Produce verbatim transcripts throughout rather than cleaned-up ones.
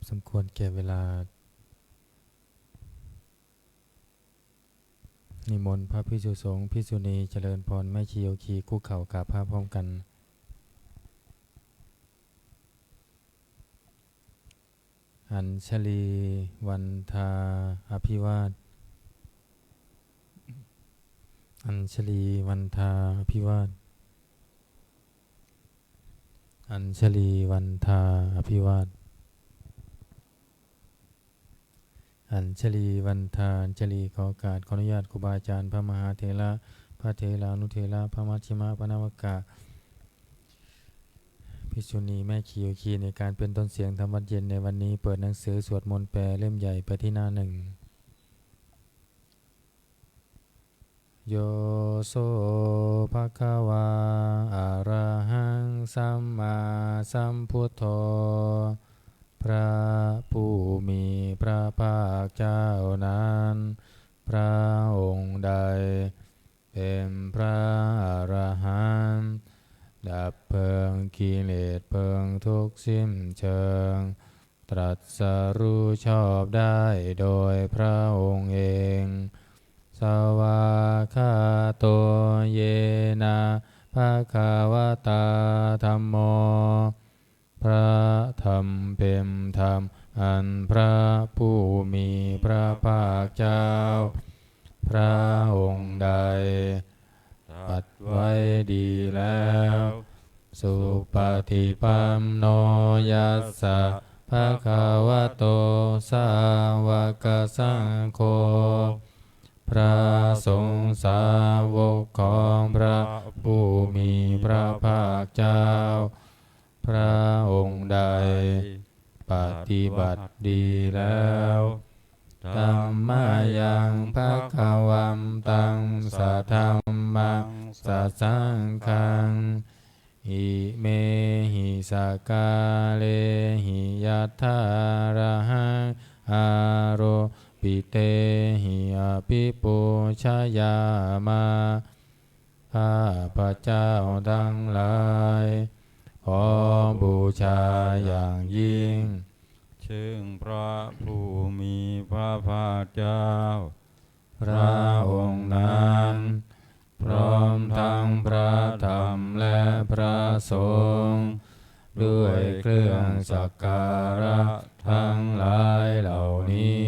สมควรแก่เวลา นิมนต์พระภิกษุสงฆ์ ภิกษุณี เจริญพร แม่ชีโยคี คุกเข่ากราบพระพร้อมกัน อัญชลีวันทาอภิวาท อัญชลีวันทาอภิวาท อัญชลีวันทาอภิวาท อัญชลีวันทา อัญชลี ขอโอกาส ขออนุญาตครูบาอาจารย์ พระมหาเถระ พระเถรานุเถระ พระมัชฌิมะ พระนวกะ ภิกษุณี แม่ชีโยคี ในการเป็นต้นเสียงธรรมวัตรเย็นในวันนี้ เปิดหนังสือสวดมนต์แปลเล่มใหญ่ไปที่หน้าหนึ่ง Yo so bhagavā arahaṃ sammāsambuddho พระผู้มีพระภาคเจ้านั้น พระองค์ใดเป็นพระอรหันต์ ดับเพลิงกิเลสเพลิงทุกข์สิ้นเชิง ตรัสรู้ชอบได้โดยพระองค์เอง Svākkhāto yena bhagavatā dhammo พระธรรมเป็นธรรมอันพระผู้มีพระภาคเจ้า พระองค์ใดตรัสไว้ดีแล้ว Supaṭipanno yassa bhagavato sāvakasaṅgho พระสงฆ์สาวกของพระผู้มีพระภาคเจ้า พระองค์ใดปฏิบัติดีแล้ว Dhammayaṃ bhagavantaṃ sadhammaṃ sasaṅghaṃ imehi sakkārehi yathārahaṃ āropitehi abhipūjayāma ข้าพเจ้าทั้งหลาย ขอบูชาอย่างยิ่ง ซึ่งพระผู้มีพระภาคเจ้า พระองค์นั้น พร้อมทั้งพระธรรมและพระสงฆ์ ด้วยเครื่องสักการะทั้งหลายเหล่านี้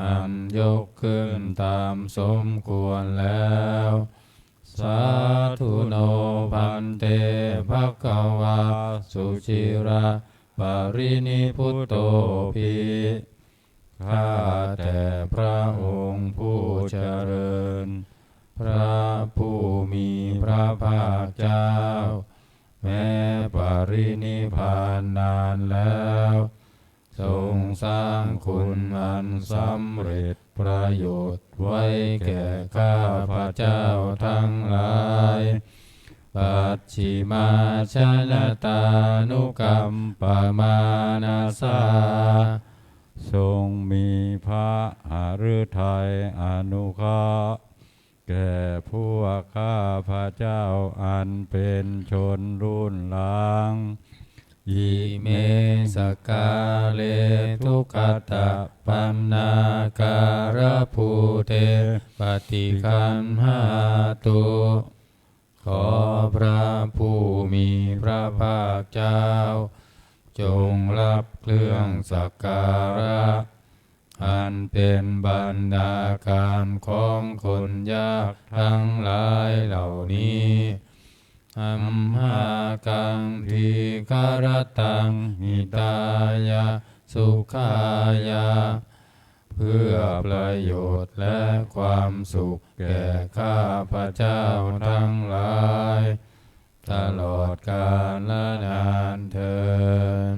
อันยกขึ้นตามสมควรแล้ว Sādhu no bhante bhagavā suciraparinibbutopi ข้าแต่พระองค์ผู้เจริญ พระผู้มีพระภาคเจ้า แม้ปรินิพพานนานแล้ว ทรงสร้างคุณอันสำเร็จประโยชน์ไว้แก่ข้าพเจ้าทั้งหลาย Pacchimājanatānukampamānasā ทรงมีพระหฤทัยอนุเคราะห์ แก่พวกข้าพเจ้าอันเป็นชนรุ่นหลัง Ime sakkāre duggatapaṇṇākārabhūte paṭiggaṇhātu ขอพระผู้มีพระภาคเจ้า จงรับเครื่องสักการะ อันเป็นบรรณาการของคนยากทั้งหลายเหล่านี้ Amhākaṃ dīgharattaṃ hitāya sukhāya เพื่อประโยชน์และความสุขแก่ข้าพเจ้าทั้งหลาย ตลอดกาลนานเทอญ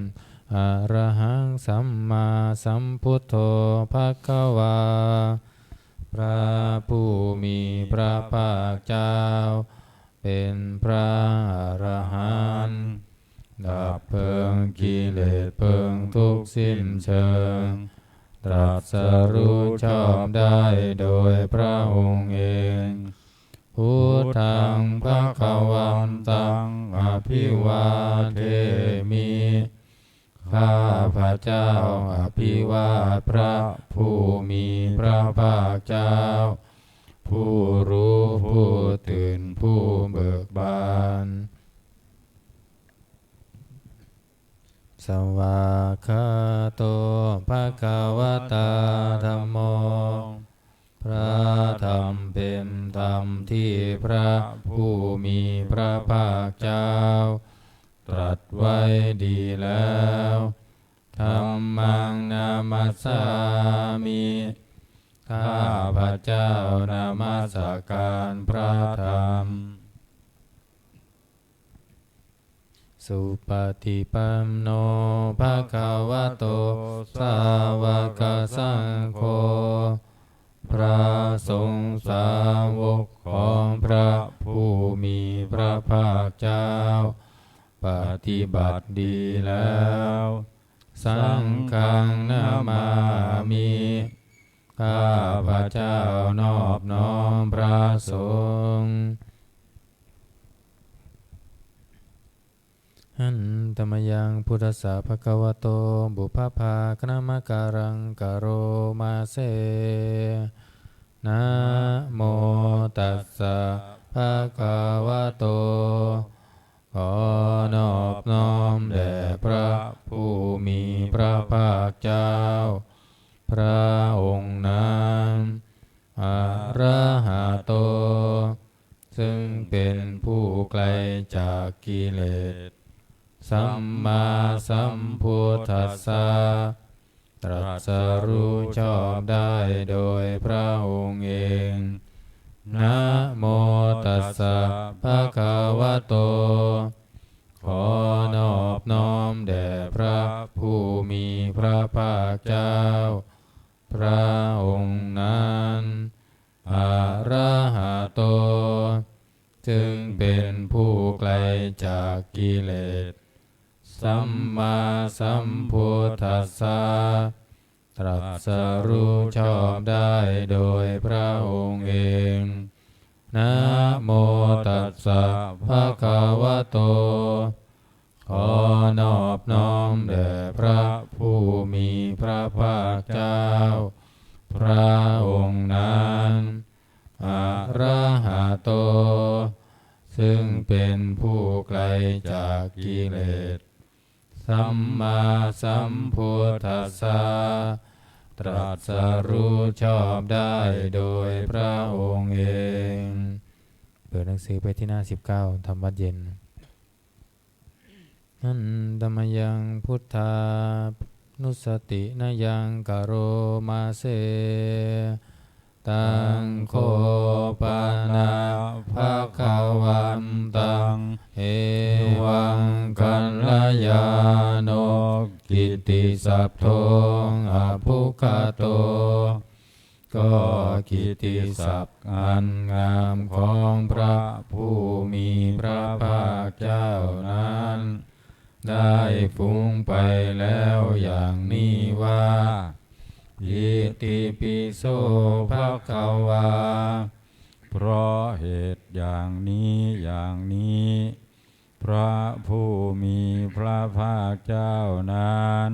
Arahaṃ sammāsambuddho bhagavā พระผู้มีพระภาคเจ้า เป็นพระอรหันต์ ดับเพลิงกิเลสเพลิงทุกข์สิ้นเชิง ตรัสรู้ชอบได้โดยพระองค์เอง Buddhaṃ bhagavantaṃ abhivādemi ข ข้าพเจ้าอภิวาทพระผู้มีพระภาคเจ้า ผู้รู้ผู้ตื่นผู้เบิกบาน Svākkhāto bhagavatā dhammo. พระธรรมเป็นธรรมที่พระผู้มีพระภาคเจ้า ตรัสไว้ดีแล้ว Dhammaṃ namassāmi. ข้าพเจ้านมัสการพระธรรม Supaṭipanno bhagavato sāvakasaṅgho. พระสงฆ์สาวกของพระผู้มีพระภาคเจ้า ปฏิบัติดีแล้ว Saṅghaṃ namāmi. ข้าพเจ้านอบน้อมพระสงฆ์ Handa mayaṃ buddhassa bhagavato pubbabhāganamakāraṃ karoma se. Namo tassa bhagavato. ขอนอบน้อมแด่พระผู้มีพระภาคเจ้า พระองค์นั้น Arahato ซึ่งเป็นผู้ไกลจากกิเลส Sammāsambuddhassa ตรัสรู้ชอบได้โดยพระองค์เอง Namo tassa bhagavato. ขอนอบน้อมแด่พระผู้มีพระภาคเจ้า พระองค์นั้น Arahato ซึ่งเป็นผู้ไกลจากกิเลส Sammāsambuddhassa ตรัสรู้ชอบได้โดยพระองค์เอง Namo tassa bhagavato. ขอนอบน้อมแด่พระผู้มีพระภาคเจ้า พระองค์นั้น Arahato ซึ่งเป็นผู้ไกลจากกิเลส Sammāsambuddhassa ตรัสรู้ชอบได้โดยพระองค์เอง เปิดหนังสือไปที่หน้าสิบเก้า ทำวัตรเย็น Handa mayaṃ buddhānussatinayaṃ karoma se. Taṃ kho pana bhagavantaṃ evaṃ kalyāṇo kittisaddo abbhuggato. ก็กิตติศัพท์อันงามของพระผู้มีพระภาคเจ้านั้น ได้ฟุ้งไปแล้วอย่างนี้ว่า Itipi so bhagavā. เพราะเหตุอย่างนี้อย่างนี้ พระผู้มีพระภาคเจ้านั้น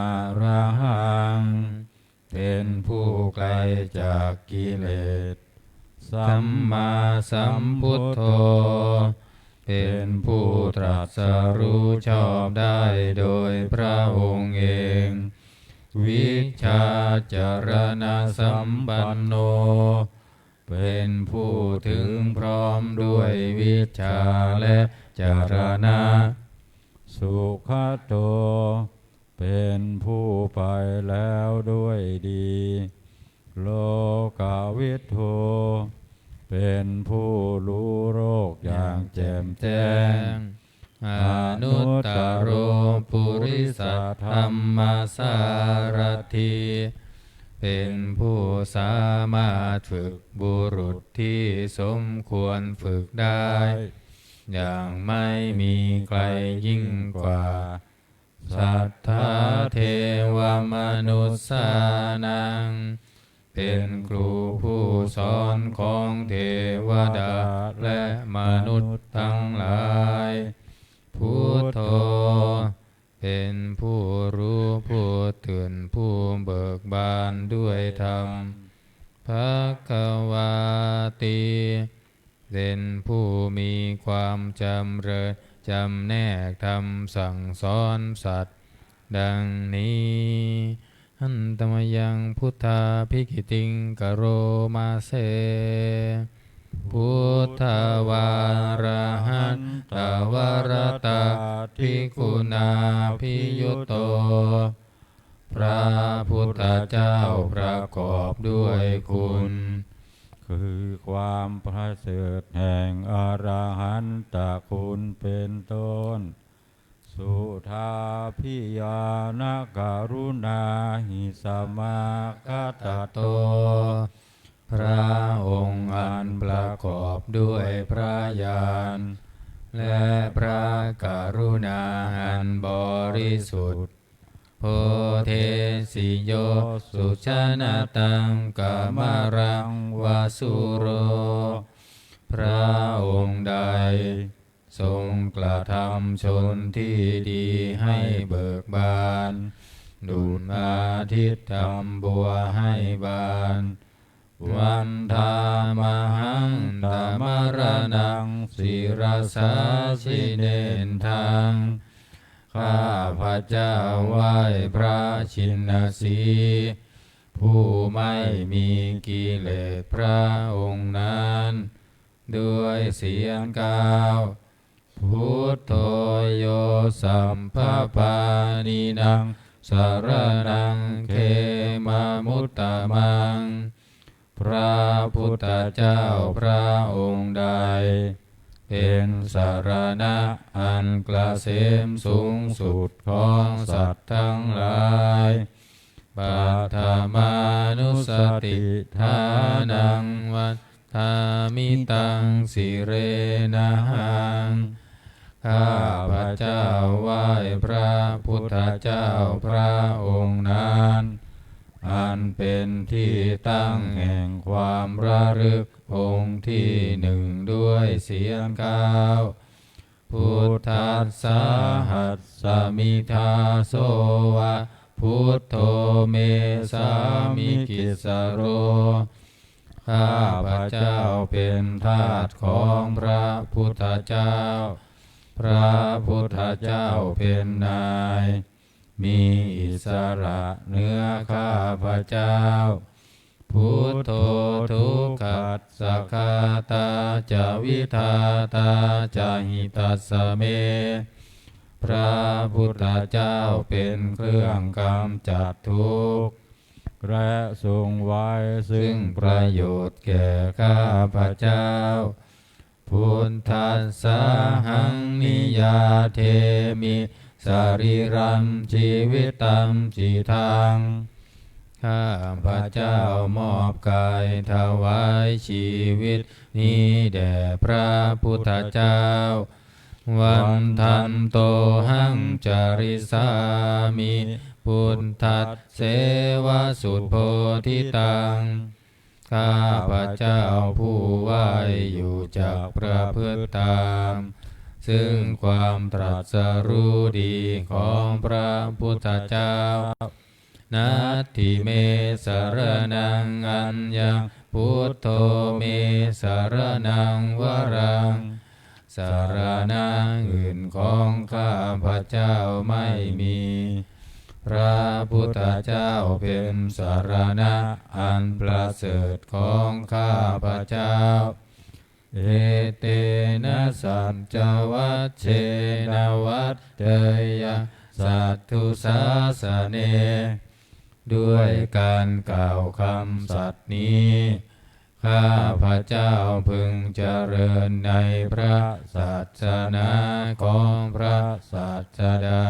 arahaṃ เป็นผู้ไกลจากกิเลส sammāsambuddho เป็นผู้ตรัสรู้ชอบได้โดยพระองค์เอง vijjācaraṇasampanno เป็นผู้ถึงพร้อมด้วยวิชชาและจรณะ sugato เป็นผู้ไปแล้วด้วยดี lokavidū เป็นผู้รู้โลกอย่างแจ่มแจ้ง anuttaro purisadammasārathi เป็นผู้สามารถฝึกบุรุษที่สมควรฝึกได้ อย่างไม่มีใครยิ่งกว่า satthā devamanussānaṃ เป็นครูผู้สอนของเทวดาและมนุษย์ทั้งหลาย buddho เป็น ดำเริญจำแนกธรรมสั่งสอนสัตว์ดังนี้ Handa mayaṃ buddhābhigītiṃ karoma se. Buddhavārahantavaratādiguṇābhiyutto พระพุทธเจ้าประกอบด้วยคุณ คือความประเสริฐแห่งอรหันตคุณเป็นต้น Suddhābhiñāṇakaruṇāhi samāgatatto พระองค์อันประกอบด้วยพระญาณ และพระกรุณาอันบริสุทธิ์ Bodhesi yo sujanataṃ kamalaṃ va sūro พระองค์ใด ทรงกระทำชนที่ดีให้เบิกบาน ดุจอาทิตย์ทำบัวให้บาน Vandāmahaṃ tamaraṇaṃ sirasā jinendaṃ ข้าพระเจ้าไหว้พระชินสีห์ ผู้ไม่มีกิเลสพระองค์นั้น ด้วยเสียงกล่าว Buddho yo sabbapāṇīnaṃ saraṇaṃ khemamuttamaṃ พระพุทธเจ้าพระองค์ใด เป็นสรณะอันเกษมสูงสุดของสัตว์ทั้งหลาย Paṭhamānussatiṭṭhānaṃ vandāmi taṃ sirenahaṃ ข้าพระเจ้าไหว้พระพุทธเจ้าพระองค์นั้น อันเป็นที่ตั้งแห่งความระลึกองค์ที่หนึ่งด้วยเสียงกล่าว Buddhassāhasmi dāso va, buddho me sāmikissaro ข้าพระเจ้าเป็นทาสของพระพุทธเจ้า พระพุทธเจ้าเป็นนาย มีอิสระเหนือข้าพระเจ้า Buddho dukkhassa ghātā ca vidhātā ca hitassa me พระพุทธเจ้าเป็นเครื่องกำจัดทุกข์ และทรงไว้ซึ่งประโยชน์แก่ข้าพระเจ้า Buddhassāhaṃ niyyādemi sarīrañjīvitañcidaṃ ข้าพระเจ้ามอบกายถวายชีวิตนี้แด่พระพุทธเจ้า Vandantohaṃ carissāmi buddhasseva subodhitaṃ ข้าพระเจ้าผู้ไหว้อยู่จักประพฤติตาม ซึ่งความตรัสรู้ดีของพระพุทธเจ้า Natthi me saraṇaṃ aññaṃ, buddho me saraṇaṃ varaṃ สรณะอื่นของข้าพระเจ้าไม่มี พระพุทธเจ้าเป็นสรณะอันประเสริฐของข้าพระเจ้า Etena saccavajjena vaḍḍheyyaṃ satthu sāsane ด้วยการกล่าวคำสัตย์นี้ ข้าพระเจ้าพึงเจริญในพระศาสนาของพระศาสดา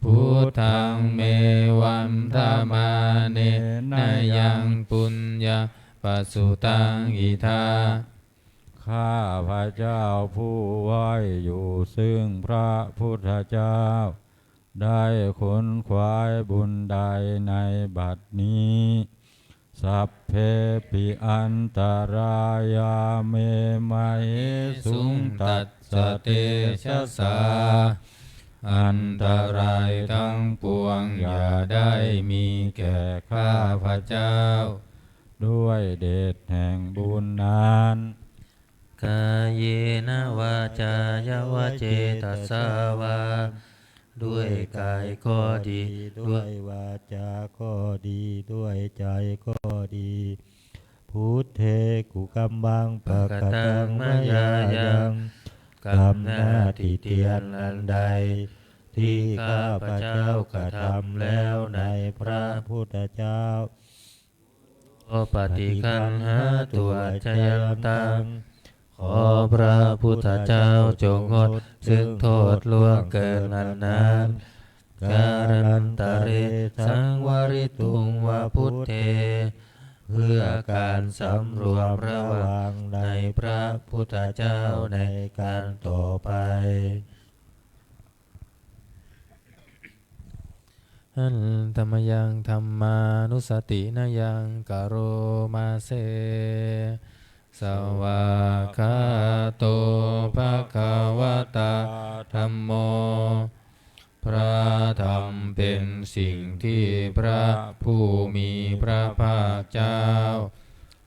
Buddhaṃ me vandamānena yaṃ puññaṃ pasutaṃ idha ข้าพระเจ้าผู้ไหว้อยู่ซึ่งพระพุทธเจ้า ได้ขนขวายบุญใดในบัดนี้ Sabbepi antarāyā me māhesuṃ tassa tejasā อันตรายทั้งปวงอย่าได้มีแก่ข้าพระเจ้า ด้วยเดชแห่งบุญนั้น Kāyena vācāya va cetasā vā, ด้วยกายก็ดี ด้วยวาจาก็ดี ด้วยใจก็ดี Buddhe kukammaṃ pakataṃ mayā yaṃ, กรรมหน้าติเตียนอันใด ที่ข้าพเจ้ากระทำแล้วในพระพุทธเจ้า Buddho paṭiggaṇhātu accayantaṃ, ขอพระพุทธเจ้าจงงดซึ่งโทษล่วงเกินอันนั้น Kālantare saṃvarituṃ va Buddhe, เพื่อการสำรวมระวังในพระพุทธเจ้าในการต่อไป Handa mayaṃ dhammānussatinayaṃ karoma se. Svākkhāto bhagavatā dhammo. พระธรรมเป็นสิ่งที่พระผู้มีพระภาคเจ้า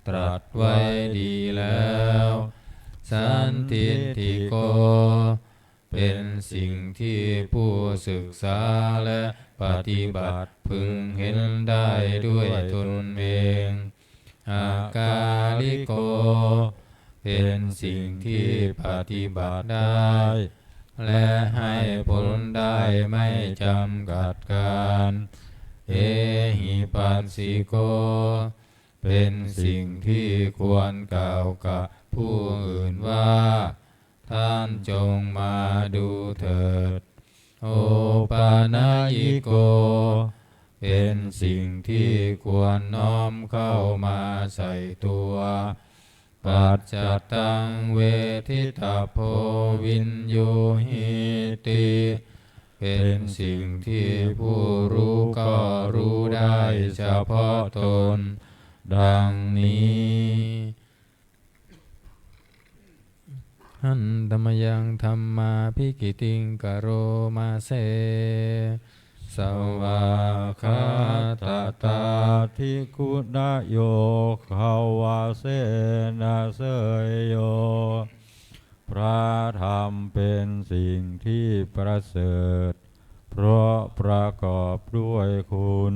ตรัสไว้ดีแล้ว Sandiṭṭhiko เป็นสิ่งที่ผู้ศึกษาและปฏิบัติพึงเห็นได้ด้วยตนเอง Akāliko เป็นสิ่งที่ปฏิบัติได้ และให้ผลได้ไม่จำกัดกาล Ehipassiko เป็นสิ่งที่ควรกล่าวกับผู้อื่นว่า ท่านจงมาดูเถิด Opanayiko เป็นสิ่งที่ควรน้อมเข้ามาใส่ตัว Paccattaṃ veditabbo viññūhīti เป็นสิ่งที่ผู้รู้ก็รู้ได้เฉพาะตน ดังนี้ Handa mayaṃ dhammābhigītiṃ karoma se. Svākkhātatādiguṇayogavasena seyyo. พระธรรมเป็นสิ่งที่ประเสริฐ เพราะประกอบด้วยคุณ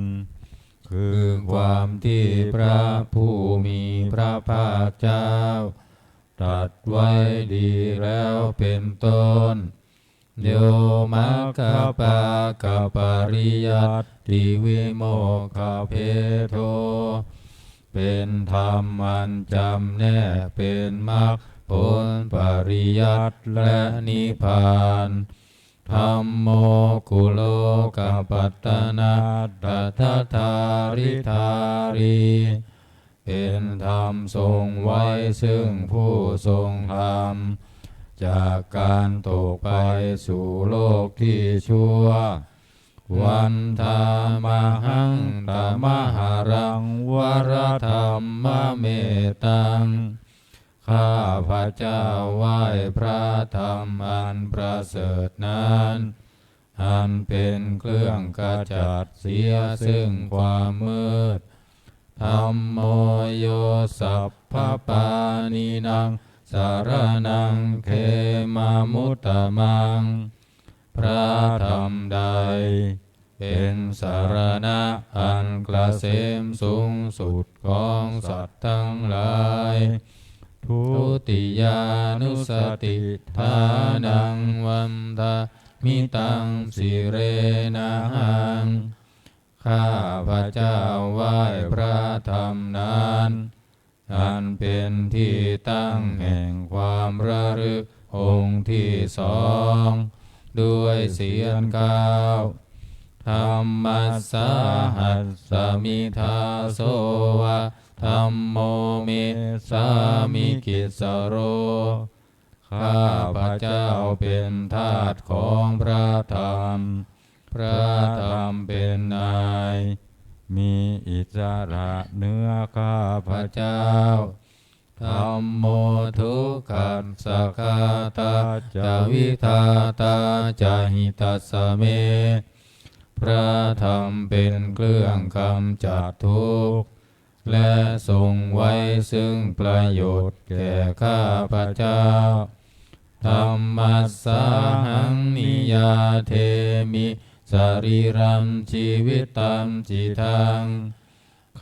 คือความที่พระผู้มีพระภาคเจ้า ตรัสไว้ดีแล้วเป็นต้น Yo maggapākapariyattivimokkhabhedo เป็นธรรมอันจำแนกเป็นมรรคผลปริยัติและนิพพาน Dhammo kulokapatanadhattatthārī เป็นธรรมทรงไว้ซึ่งผู้ทรงธรรม จากการตกไปสู่โลกที่ชั่ว Vandāmahaṃ tamaharaṃ varadhammametaṃ ข้าพระเจ้าไหว้พระธรรมอันประเสริฐนั้น อันเป็นเครื่องขจัดเสียซึ่งความมืด Dhammo yo sabbapāṇīnaṃ saraṇaṃ khemamuttamaṃ พระธรรมใด เป็นสรณะอันเกษมสูงสุดของสัตว์ทั้งหลาย Dutiyānussatiṭṭhānaṃ vandāmi taṃ sirenahaṃ ข้าพระเจ้าไหว้พระธรรมนั้น อันเป็นที่ตั้งแห่งความระลึกองค์ที่สอง ด้วยเสียงกล่าว Dhammassāhasmi dāso va dhammo me sāmikissaro ข้าพระเจ้าเป็นทาสของพระธรรม พระธรรมเป็นนาย มีอิสระเหนือข้าพระเจ้า Dhammo dukkhassa ghātā ca vidhātā ca hitassa me พระธรรมเป็นเครื่องกำจัดทุกข์ และทรงไว้ซึ่งประโยชน์แก่ข้าพเจ้า Dhammassāhaṃ niyyādemi sarīrañjīvitañcidaṃ.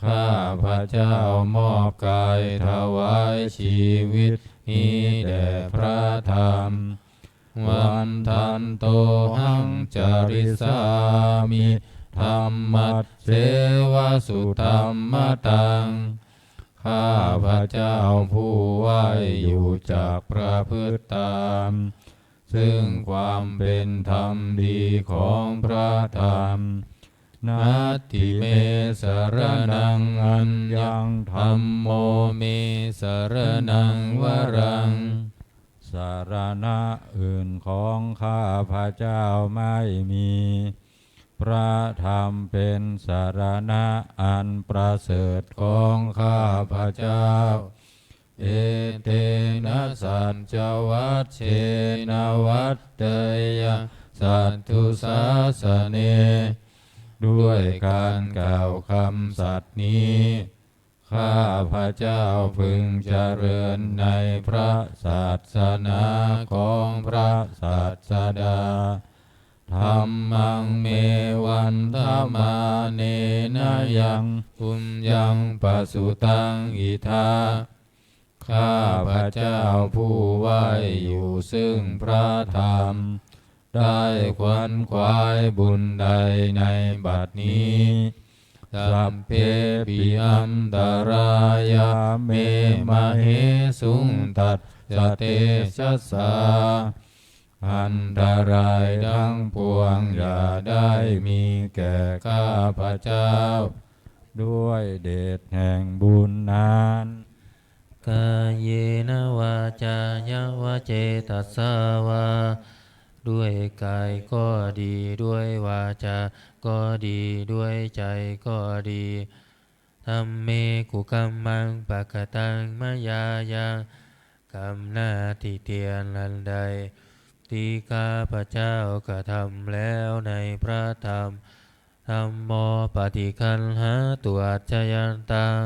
ข้าพเจ้ามอบกายถวายชีวิตนี้แด่พระธรรม Vandantohaṃ carissāmi dhammasseva sudhammataṃ. ข้าพเจ้าผู้ไหว้อยู่จักประพฤติตาม ซึ่งความเป็นธรรมดีของพระธรรม Natthi me saraṇaṃ aññaṃ dhammo me saraṇaṃ varaṃ. สรณะอื่นของข้าพเจ้าไม่มี พระธรรมเป็นสรณะอันประเสริฐของข้าพเจ้า Etena saccavajjena vaḍḍeyya satthu sāsane. ด้วยการกล่าวคำสัตย์นี้ ข้าพเจ้าพึงเจริญในพระศาสนาของพระศาสดา Dhammaṃ me vandamānena yaṃ puññaṃ pasutaṃ idha. ข้าพเจ้าผู้ไหว้อยู่ซึ่งพระธรรม ได้ขวนขวายบุญใดในบัดนี้ Sabbepi antarāyā me māhesuṃ tassa tejasā. อันตรายทั้งปวงอย่าได้มีแก่ข้าพเจ้า ด้วยเดชแห่งบุญนั้น Kāyena vācāya va cetasā vā. ด้วยกายก็ดี ด้วยวาจาก็ดี ด้วยใจก็ดี Dhamme kukammaṃ pakataṃ mayā yaṃ. กรรมหน้าติเตียนอันใด ที่ข้าพเจ้ากระทำแล้วในพระธรรม Dhammo paṭiggaṇhātu accayantaṃ.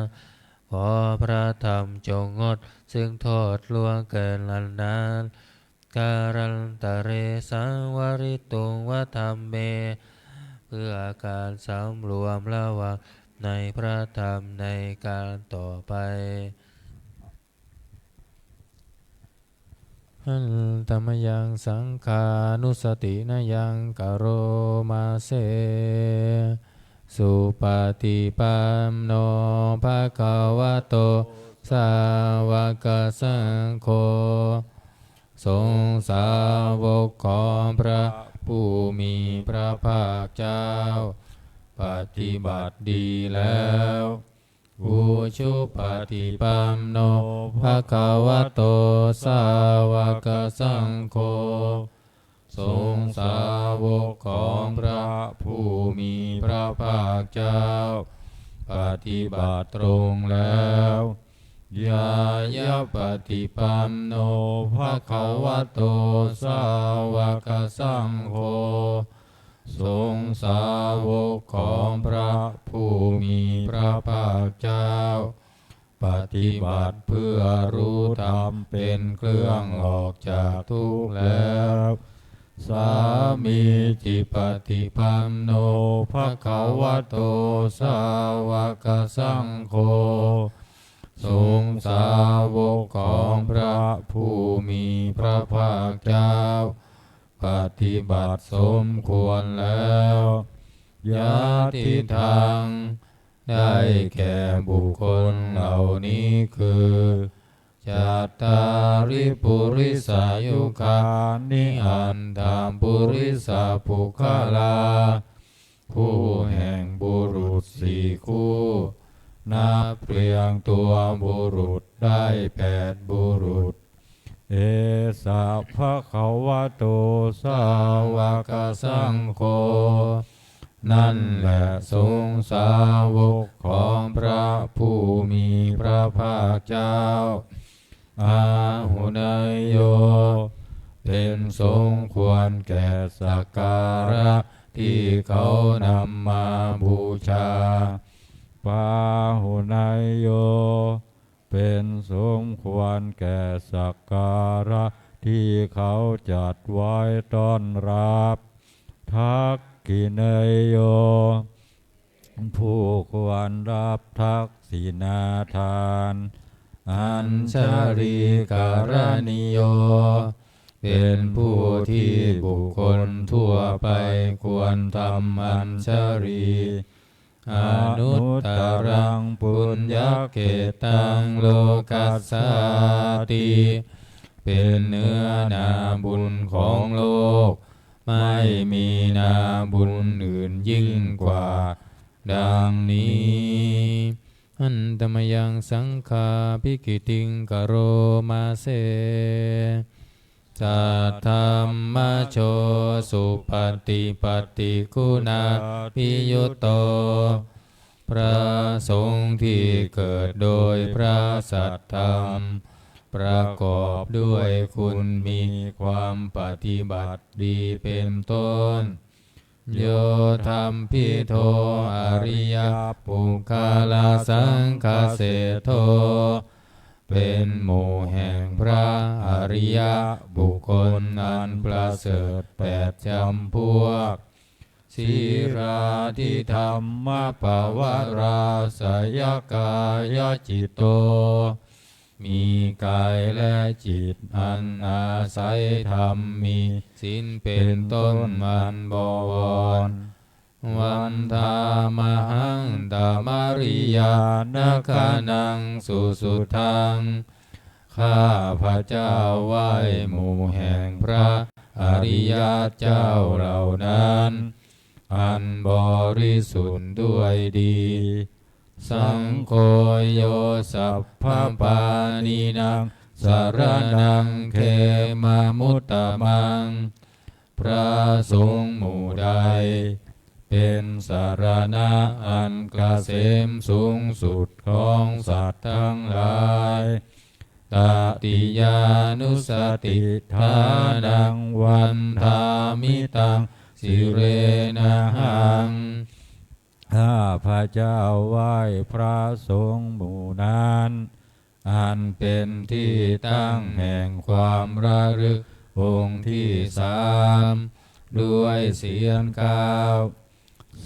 ขอพระธรรมจงงดซึ่งโทษล่วงเกินอันนั้น Kālantare saṃvarituṃ va dhamme. เพื่อการสำรวมระวังในพระธรรมในการต่อไป Handa mayaṃ saṅghānussatinayaṃ karoma se. Supaṭipanno bhagavato sāvakasaṅgho. สงฆ์สาวกของพระผู้มีพระภาคเจ้า ปฏิบัติดีแล้ว Ujupaṭipanno bhagavato sāvakasaṅgho. สงฆ์สาวกของพระผู้มีพระภาคเจ้า ปฏิบัติตรงแล้ว Ñāyapaṭipanno bhagavato sāvakasaṅgho. สงฆ์สาวกของพระผู้มีพระภาคเจ้า ปฏิบัติเพื่อรู้ธรรมเป็นเครื่องออกจากทุกข์แล้ว Sāmīcipaṭipanno bhagavato sāvakasaṅgho. สงฆ์สาวกของพระผู้มีพระภาคเจ้า ปฏิบัติสมควรแล้ว Yadidaṃ ได้แก่บุคคลเหล่านี้คือ Cattāri purisayugāni aṭṭha purisapuggalā. คู่แห่งบุรุษสี่คู่ นับเรียงตัวบุรุษได้แปดบุรุษ Esa bhagavato sāvakasaṅgho. นั่นแหละสงฆ์สาวกของพระผู้มีพระภาคเจ้า Āhuneyyo เป็นสงฆ์ควรแก่สักการะที่เขานำมาบูชา pāhuneyyo เป็นสมควรแก่สักการะที่เขาจัดไว้ต้อนรับ dakkhiṇeyyo ผู้ควรรับทักขิณาทาน añjalikaraṇīyo เป็นผู้ที่บุคคลทั่วไปควรทำอัญชลี anuttaraṃ puññakkhettaṃ lokassāti เป็นเนื้อนาบุญของโลก ไม่มีนาบุญอื่นยิ่งกว่า ดังนี้ Handa mayaṃ saṅghābhigītiṃ karoma se. Saddhammajo supaṭipattiguṇābhiyutto พระสงฆ์ที่เกิดโดยพระสัทธรรม ประกอบด้วยคุณมีความปฏิบัติดีเป็นต้น Yo thampi to ariyapuggalasaṅghaseṭṭho เป็นหมู่แห่งพระอริยบุคคลอันประเสริฐแปดจำพวก Sīlādidhammapavarāsayakāyacitto มีกายและจิตอันอาศัยธรรมมีศีลเป็นต้นมันบวร Vandāmahaṃ tamariyāna gaṇaṃ susuddhaṃ ข้าพเจ้าไหว้หมู่แห่งพระอริยเจ้าเหล่านั้น อันบริสุทธิ์ด้วยดี Saṅgho yo sabbapāṇīnaṃ saraṇaṃ khemamuttamaṃ พระสงฆ์หมู่ใด เป็นสรณะอันเกษมสูงสุดของสัตว์ทั้งหลาย Tatiyānussatiṭṭhānaṃ vandāmi taṃ sirenahaṃ ข้าพเจ้าไหว้พระสงฆ์หมู่นั้น อันเป็นที่ตั้งแห่งความระลึกองค์ที่สาม ด้วยเสียงกล่าว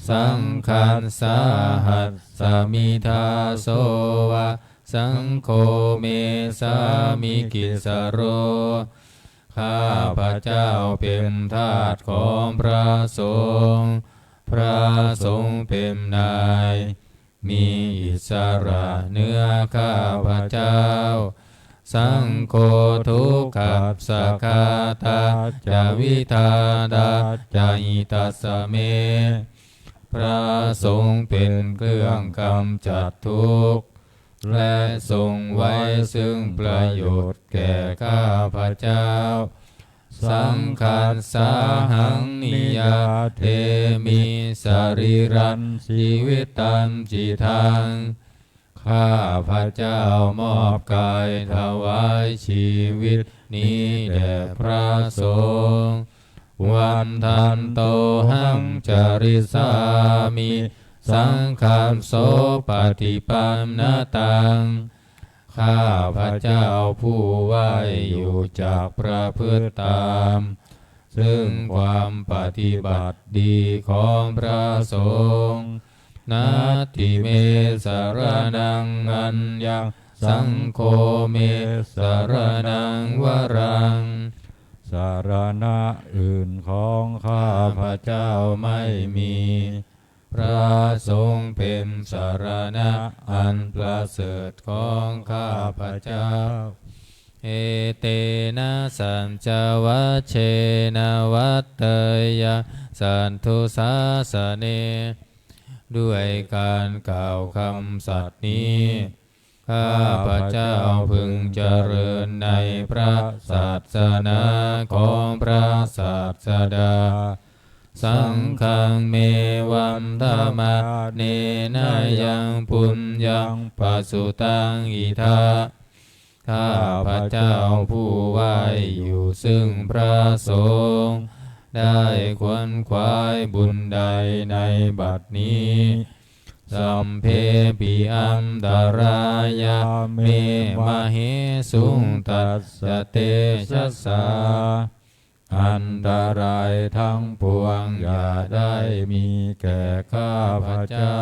Saṅghassāhasmi dāso va, saṅgho me sāmikissaro ข้าพเจ้าเป็นทาสของพระสงฆ์ พระสงฆ์เป็นนาย มีอิสระเหนือข้าพเจ้า Saṅgho dukkhassa ghātā ca vidhātā ca hitassa me พระสงฆ์เป็นเครื่องกำจัดทุกข์ และทรงไว้ซึ่งประโยชน์แก่ข้าพเจ้า Saṅghassāhaṃ niyyādemi sarīrañjīvitañcidaṃ ข้าพเจ้ามอบกายถวายชีวิตนี้แด่พระสงฆ์ Vandantohaṃ carissāmi saṅghassopaṭipannataṃ ข้าพเจ้าผู้ไหว้อยู่จักประพฤติตาม ซึ่งความปฏิบัติดีของพระสงฆ์ Natthi me saraṇaṃ aññaṃ saṅgho me saraṇaṃ varaṃ สรณะอื่นของข้าพเจ้าไม่มี พระสงฆ์เป็นสรณะอันประเสริฐของข้าพเจ้า Etena saccavajjena vaḍḍheyyaṃ satthu sāsane ด้วยการกล่าวคำสัตย์นี้ ข้าพเจ้าพึงเจริญในพระศาสนาของพระศาสดา Saṅghaṃ me vandamānena yaṃ puññaṃ pasutaṃ idha ข้าพเจ้าผู้ไหว้อยู่ซึ่งพระสงฆ์ ได้ขวนขวายบุญใดในบัดนี้ sabbepi antarāyā me māhesuṃ tassa tejasā. อันตรายทั้งปวงอย่าได้มีแก่ข้าพเจ้า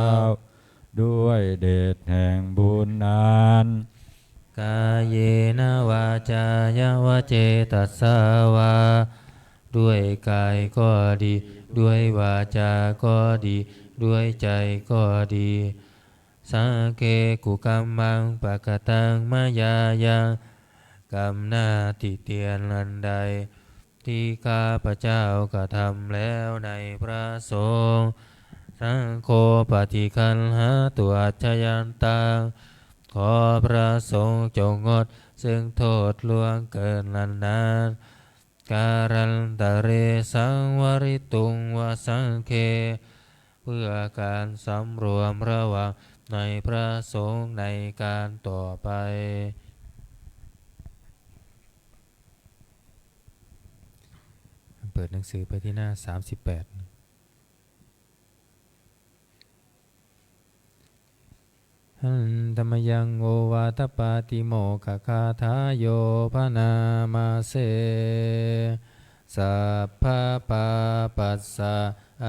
ด้วยเดชแห่งบุญนั้น kāyena vācāya va cetasā vā ด้วยกายก็ดี ด้วยวาจาก็ดี ด้วยใจก็ดี Sagge kukammaṃ pakataṃ mayā yaṃ กรรมหน้าติเตียนอันใด ที่ข้าพเจ้ากระทำแล้วในพระสงฆ์ Saṅgho paṭiggaṇhātu accayantaṃ ขอพระสงฆ์จงงดซึ่งโทษล่วงเกินนั้นๆ Kālantare saṃvarituṃ va saṅghe เพื่อการสำรวมระวังในพระสงฆ์ในการต่อไป เปิดหนังสือไปที่หน้า สามสิบแปด Handa mayaṃ ovātapātimokkhagāthāyo bhaṇāma se. Sabbapāpassa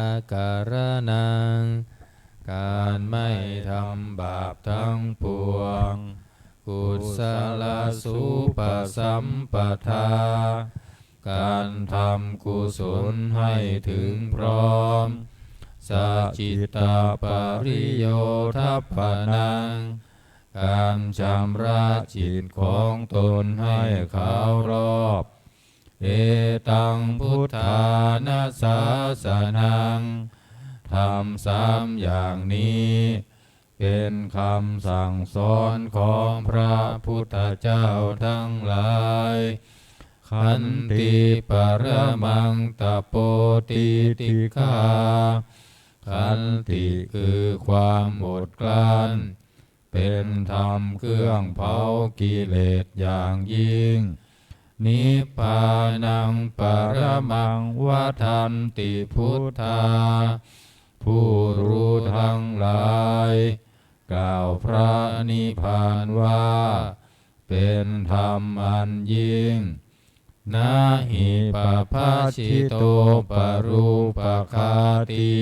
akaraṇaṃ การไม่ทำบาปทั้งปวง Kusalasupasampadā การทำกุศลให้ถึงพร้อม Sacittapariyodhappanaṃ การชำระจิตของตนให้ขาวรอบ Etaṃ buddhāna sāsanaṃ ธรรมสามอย่างนี้ เป็นคำสั่งสอนของพระพุทธเจ้าทั้งหลาย Khanti paramaṃ tapo titikkhā Khanti คือความอดกลั้น เป็นธรรมเครื่องเผากิเลสอย่างยิ่ง Nibbānaṃ paramaṃ vadanti buddhā ผู้รู้ทั้งหลาย กล่าวพระนิพพานว่า เป็นธรรมอันยิ่ง Na hi pabbajito parūpaghātī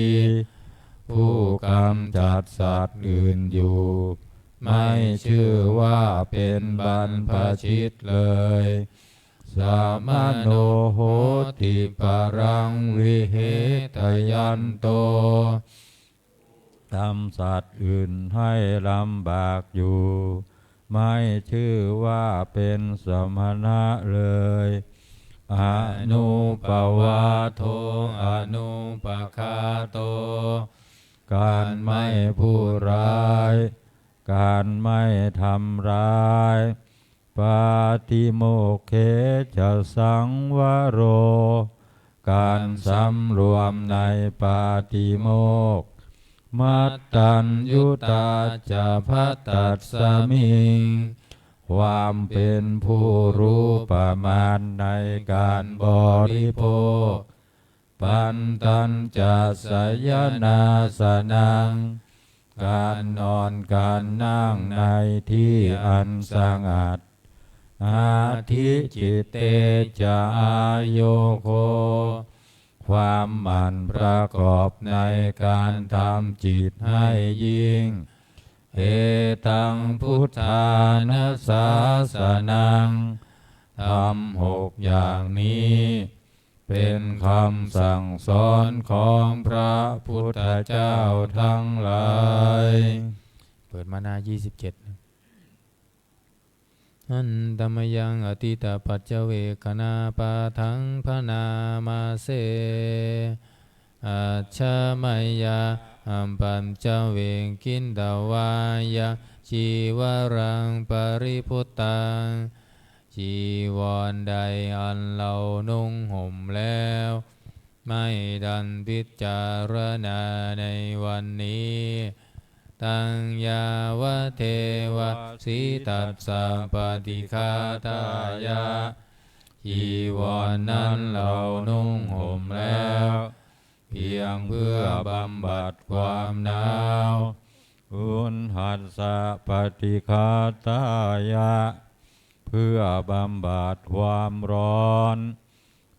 ผู้กำจัดสัตว์อื่นอยู่ ไม่ชื่อว่าเป็นบรรพชิตเลย Samano hoti paraṃ vihetayanto ทำสัตว์อื่นให้ลำบากอยู่ ไม่ชื่อว่าเป็นสมณะเลย Anupavādo anupaghāto การไม่พูดร้าย การไม่ทำร้าย Pātimokkhe ca saṃvaro การสำรวมในปาติโมกข์ Mattaññutā ca bhaddasmiṃ ความเป็นผู้รู้ประมาณในการบริโภค Pantañca sayanāsanaṃ การนอนการนั่งในที่อันสงัด Adhicitte ca āyogo ความหมั่นประกอบในการทำจิตให้ยิ่ง Etaṃ buddhāna sāsanaṃ ธรรมหกอย่างนี้ เป็นคำสั่งสอนของพระพุทธเจ้าทั้งหลาย เปิดมาหน้า ยี่สิบเจ็ด Handa mayaṃ atītapaccavekkhaṇapāṭhaṃ bhaṇāma se. Ajja mayā apaccavekkhitvā yaṃ cīvaraṃ paribhuttaṃ จีวรใดอันเรานุ่งห่มแล้ว ไม่ดันพิจารณาในวันนี้ Taṃ yāvadeva sītassa paṭighātāya จีวรนั้นเรานุ่งห่มแล้ว เพียงเพื่อบำบัดความหนาว Uṇhassa paṭighātāya เพื่อบำบัดความร้อน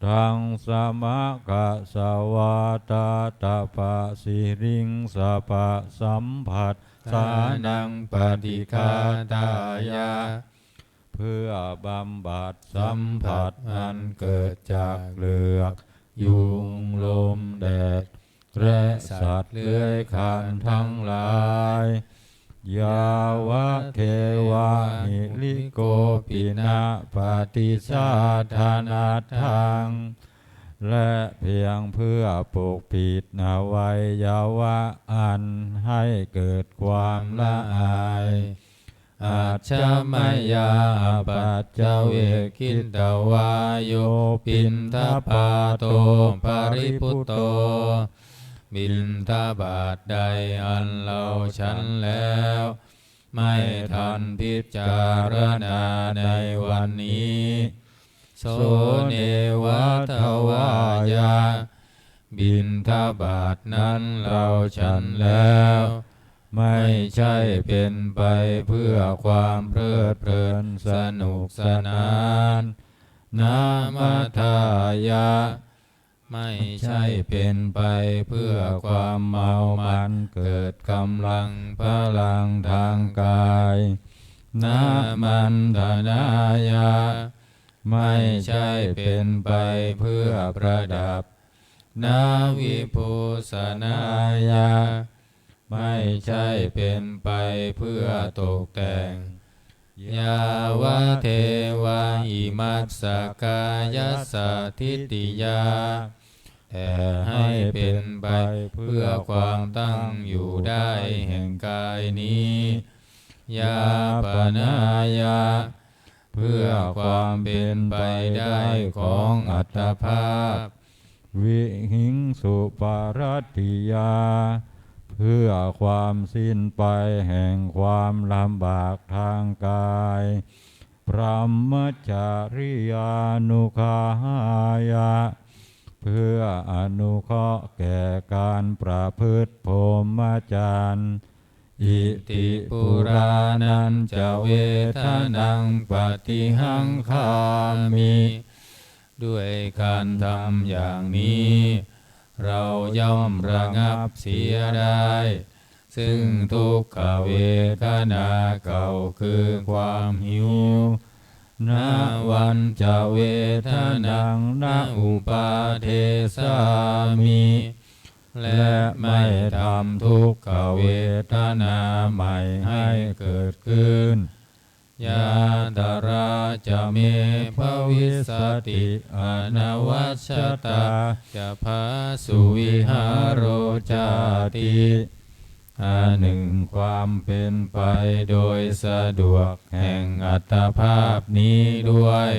Daṅsamakasavātātapasiriṃsapasamphassānaṃ paṭighātāya เพื่อบำบัดสัมผัสอันเกิดจากเหลือก ยุง ลม แดด และสัตว์เลื้อยคลานทั้งหลาย Yāvadeva hirikopinapaṭicchādanatthaṃ และเพียงเพื่อปกปิดอวัยวะอันให้เกิดความละอาย Ajja mayā apaccavekkhitvā yo piṇḍapāto paribhutto บิณฑบาตใดอันเราฉันแล้ว ไม่ทันพิจารณาในวันนี้ So neva davāya บิณฑบาตนั้นเราฉันแล้ว ไม่ใช่เป็นไปเพื่อความเพลิดเพลินสนุกสนาน Namadāya ไม่ใช่เป็นไปเพื่อความเมามันเกิดกำลังพลังทางกาย Namaṇḍanāya ไม่ใช่เป็นไปเพื่อประดับ Navibhūsanāya ไม่ใช่เป็นไปเพื่อตกแต่ง Yāvadeva imassa kāyassa ṭhitiyā แต่ให้เป็นไปเพื่อความตั้งอยู่ได้แห่งกายนี้ Yāpanāya เพื่อความเป็นไปได้ของอัตภาพ Vihiṃsuparatiyā เพื่อความสิ้นไปแห่งความลำบากทางกาย Brahmacariyānuggahāya เพื่ออนุเคราะห์แก่การประพฤติพรหมจรรย์ Iti purāṇañca vedanaṃ paṭihaṅkhāmi ด้วยการทำอย่างนี้ เราย่อมระงับเสียได้ ซึ่งทุกขเวทนาเก่าคือความหิว Navañca vedanaṃ na uppādessāmi และไม่ทำทุกขเวทนาใหม่ให้เกิดขึ้น Yātrā ca me bhavissati anavajjatā ca phāsuvihāro cāti อันหนึ่งความเป็นไปโดยสะดวกแห่งอัตภาพนี้ด้วย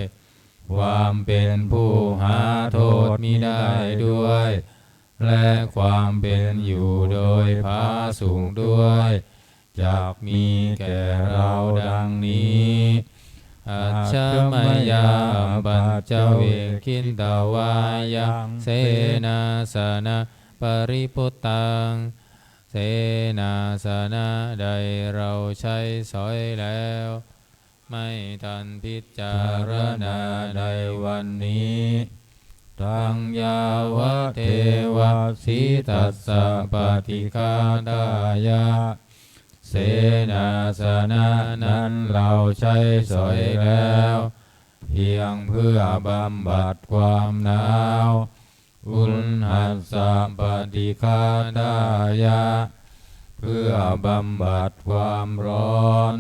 ความเป็นผู้หาโทษมิได้ด้วย และความเป็นอยู่โดยผาสุกด้วย จักมีแก่เราดังนี้ Ajja mayā apaccavekkhitvā yaṃ senāsanaṃ paribhuttaṃ เสนาสนะใดเราใช้สอยแล้ว ไม่ทันพิจารณาในวันนี้ Taṃ yāvadeva sītassa paṭighātāya เสนาสนะนั้นเราใช้สอยแล้ว เพียงเพื่อบำบัดความหนาว Uṇhassa paṭighātāya เพื่อบำบัดความร้อน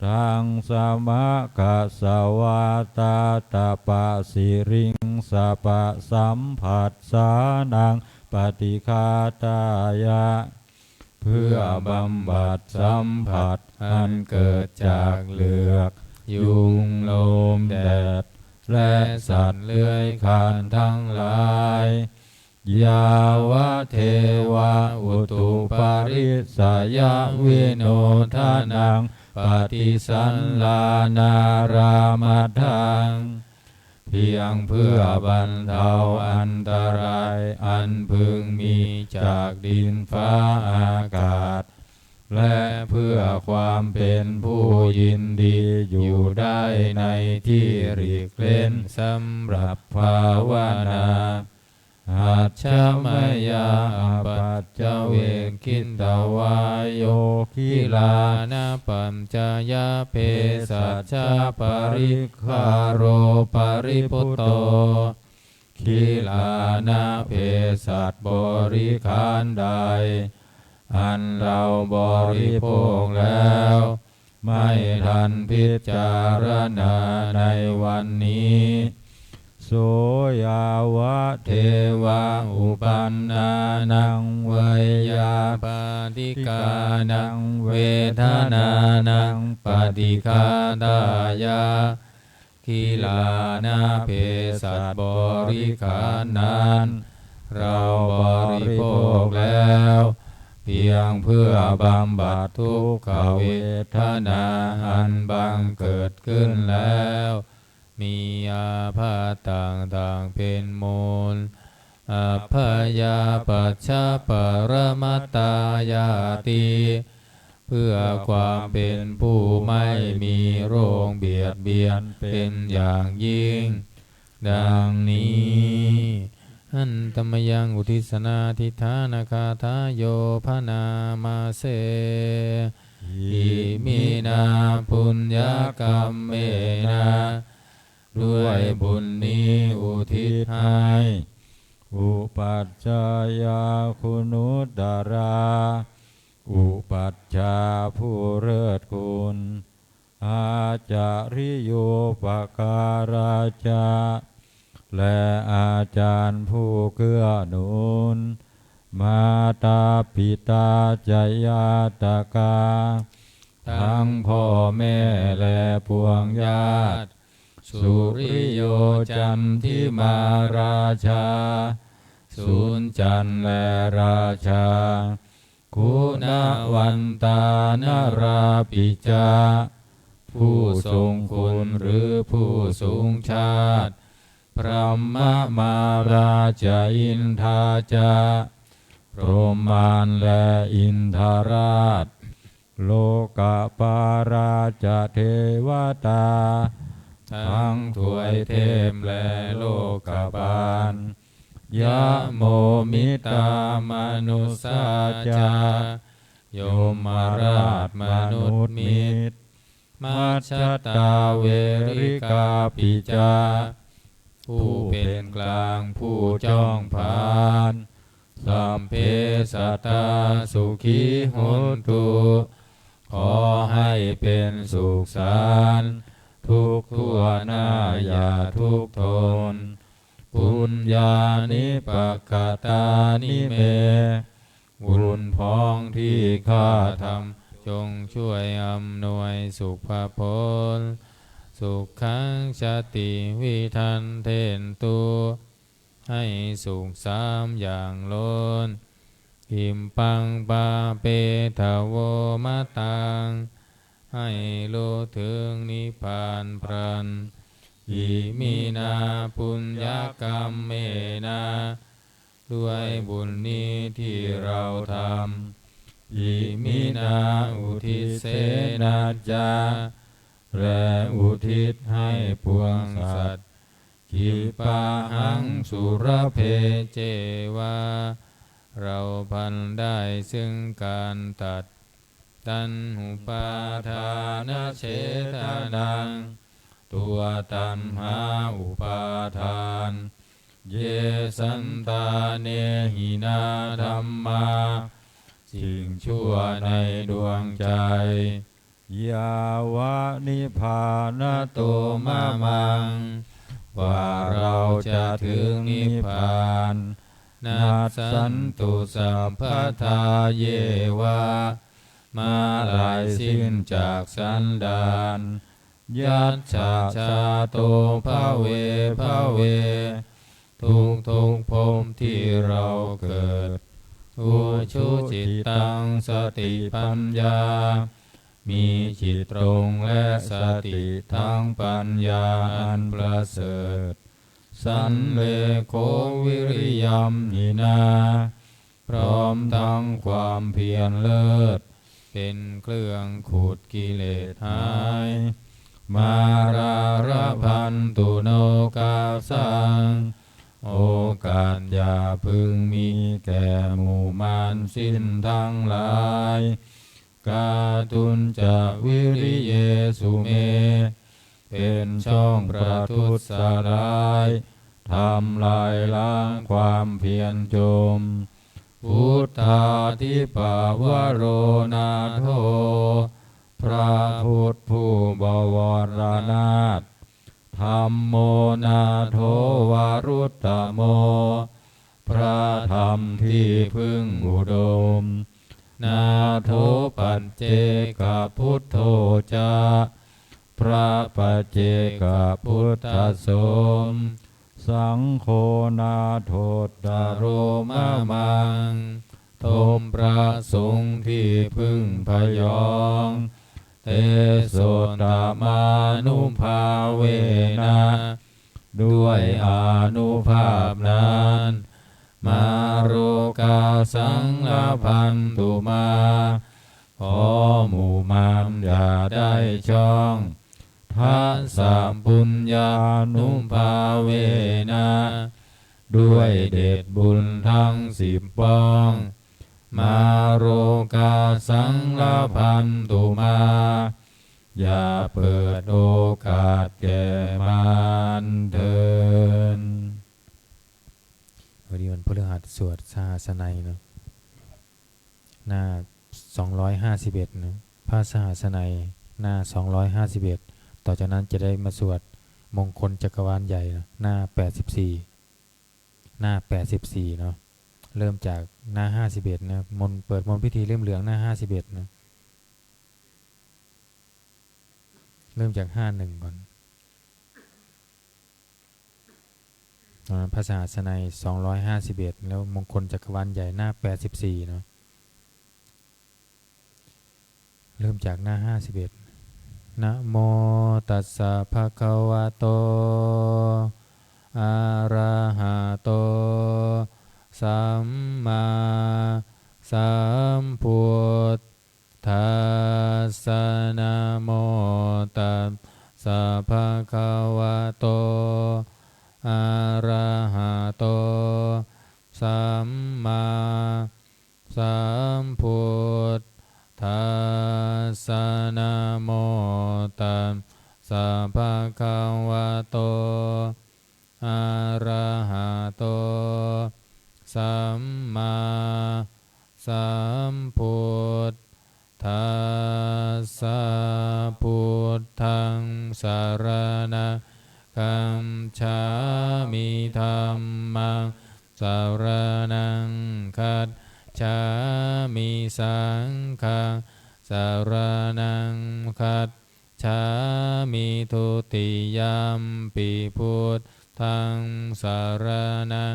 Daṅsamakasavātātapasiriṃsapasamphassānaṃ paṭighātāya เพื่อบำบัดสัมผัสอันเกิดจากเหลือก ยุง ลม แดด และสัตว์เลื้อยคลานทั้งหลาย Yāvadeva utuparissayavinodanaṃ paṭisallānārāmatthaṃ เพียงเพื่อบรรเทาอันตรายอันพึงมีจากดินฟ้าอากาศ และเพื่อความเป็นผู้ยินดีอยู่ได้ในที่หลีกเร้นสำหรับภาวนา Ajja mayā apaccavekkhitvā yo gilānapaccayabhesajjaparikkhāro paribhutto. กิลานะเภสัชบริขารใด อันเราบริโภคแล้ว ไม่ทันพิจารณาในวันนี้ So yāva deva uppannānaṃ veyyābādhikānaṃ vedanānaṃ paṭighātāya กิลานะเภสัชบริขารนั้น เราบริโภคแล้ว เพียงเพื่อบำบัดทุกขเวทนาอันบังเกิดขึ้นแล้ว มีอาพาธต่างๆเป็นมูล Abyāpajjhaparamatāyāti เพื่อความเป็นผู้ไม่มีโรคเบียดเบียนเป็นอย่างยิ่ง ดังนี้ Handa mayaṃ uddissanādhiṭṭhānagāthāyo bhaṇāma se. Iminā puññakammena ด้วยบุญนี้อุทิศให้ Upajjhāyā guṇuttarā อุปัชฌาย์ผู้เลิศคุณ Ācariyūpakārā ca และอาจารย์ผู้เกื้อหนุน Mātā pitā ca ñātakā ทั้งพ่อแม่และปวงญาติ Suriyo candimā rājā สุริจันทร์และราชา Guṇavantā narāpi ca ผู้ทรงคุณหรือผู้สูงชาติ Brahmamārā ca indā ca พรหมมารและอินทราช Lokapālā ca devatā ทั้งทวยเทพและโลกปาล Yamo mittā manussā ca ยมราชมนุษย์มิตร Majjhattā verikāpi ca ผู้เป็นกลางผู้จ้องผลาญ Sabbe sattā sukhī hontu ขอให้เป็นสุขสันต์ทุกทั่วหน้าอย่าทุกข์ทน Puññāni pakatāni me บุญพ้องที่ข้าทำจงช่วยอำนวยสุภผล Sukhañca tividhaṃ dentu ให้สุขสามอย่างล้น Khippaṃ pāpetha vo mataṃ ให้รู้ถึงนิพพานพลัน Iminā puññakammena ด้วยบุญนี้ที่เราทำ Iminā uddissena ca และอุทิศให้ปวงสัตว์ Khippāhaṃ sulabhe ceva เราพลันได้ซึ่งการตัด Taṇhupādānachedanaṃ ตัวตัณหาอุปาทาน Ye santāne hinā dhammā สิ่งชั่วในดวงใจ Yāva nibbānato mamaṃ กว่าเราจะถึงนิพพาน Nassantu sabbadā yeva เมื่อไรสิ้นจากสันดาน Yattha jāto bhave bhave ทุกทุกๆภพที่เราเกิด Ujucittaṃ satipaññā มีจิตตรงและสติทั้งปัญญาอันประเสริฐ Sallekho viriyamhinā พร้อมทั้งความเพียรเลิศ เป็นเครื่องขูดกิเลสหาย Mārā labhantu nokāsaṃ โอกาสอย่าพึงมีแก่หมู่มารสิ้นทั้งหลาย Kātuñca viriyesu me เป็นช่องประทุษร้าย ทำลายล้างความเพียรจม Buddhādhipavaro nātho พระพุทธผู้บวรนาถ Dhammo nātho varuttamo พระธรรมที่พึ่งอุดม Nātho paccekabuddho ca พระปัจเจกพุทธสม Saṅgho nāthottaro mamaṃ ทมพระสงฆ์ที่พึ่งพยอง Tesottamānubhāvena ด้วยอานุภาพนั้น Mārokāsaṃ labhantu mā ขอหมู่มารอย่าได้ช่อง Dasapuññānubhāvena ด้วยเดชบุญทั้งสิบป้อง Mārokāsaṃ labhantu mā อย่าเปิดโอกาสแก่มารเถิด วันนี้วันพฤหัส สวดสหัสไนยเนาะ หน้า สองร้อยห้าสิบเอ็ด นะ พระสหัสไนย หน้า สองร้อยห้าสิบเอ็ด ต่อจากนั้นจะได้มาสวดมงคลจักรวาลใหญ่นะ หน้า แปดสิบสี่ หน้า แปดสิบสี่ เนาะ เริ่มจากหน้า ห้าสิบเอ็ด นะ มนต์ เปิดมนต์พิธีเล่มเหลือง หน้า ห้าสิบเอ็ด นะ เริ่มจาก ห้าหนึ่ง ก่อน ตอนนั้นพระสหัสไนย สองร้อยห้าสิบเอ็ด แล้วมงคลจักรวาลใหญ่ หน้า แปดสิบสี่ เนาะ เริ่มจากหน้า ห้าสิบเอ็ด Namo tassa bhagavato arahato sammāsambuddhassa. Namo tassa bhagavato arahato sammāsambuddhassa. Namo tassa bhagavato arahato sammāsambuddhassa. Buddhaṃ saraṇaṃ gacchāmi. Dhammaṃ saraṇaṃ gacchāmi. Saṅghaṃ saraṇaṃ gacchāmi. Dutiyampi buddhaṃ saraṇaṃ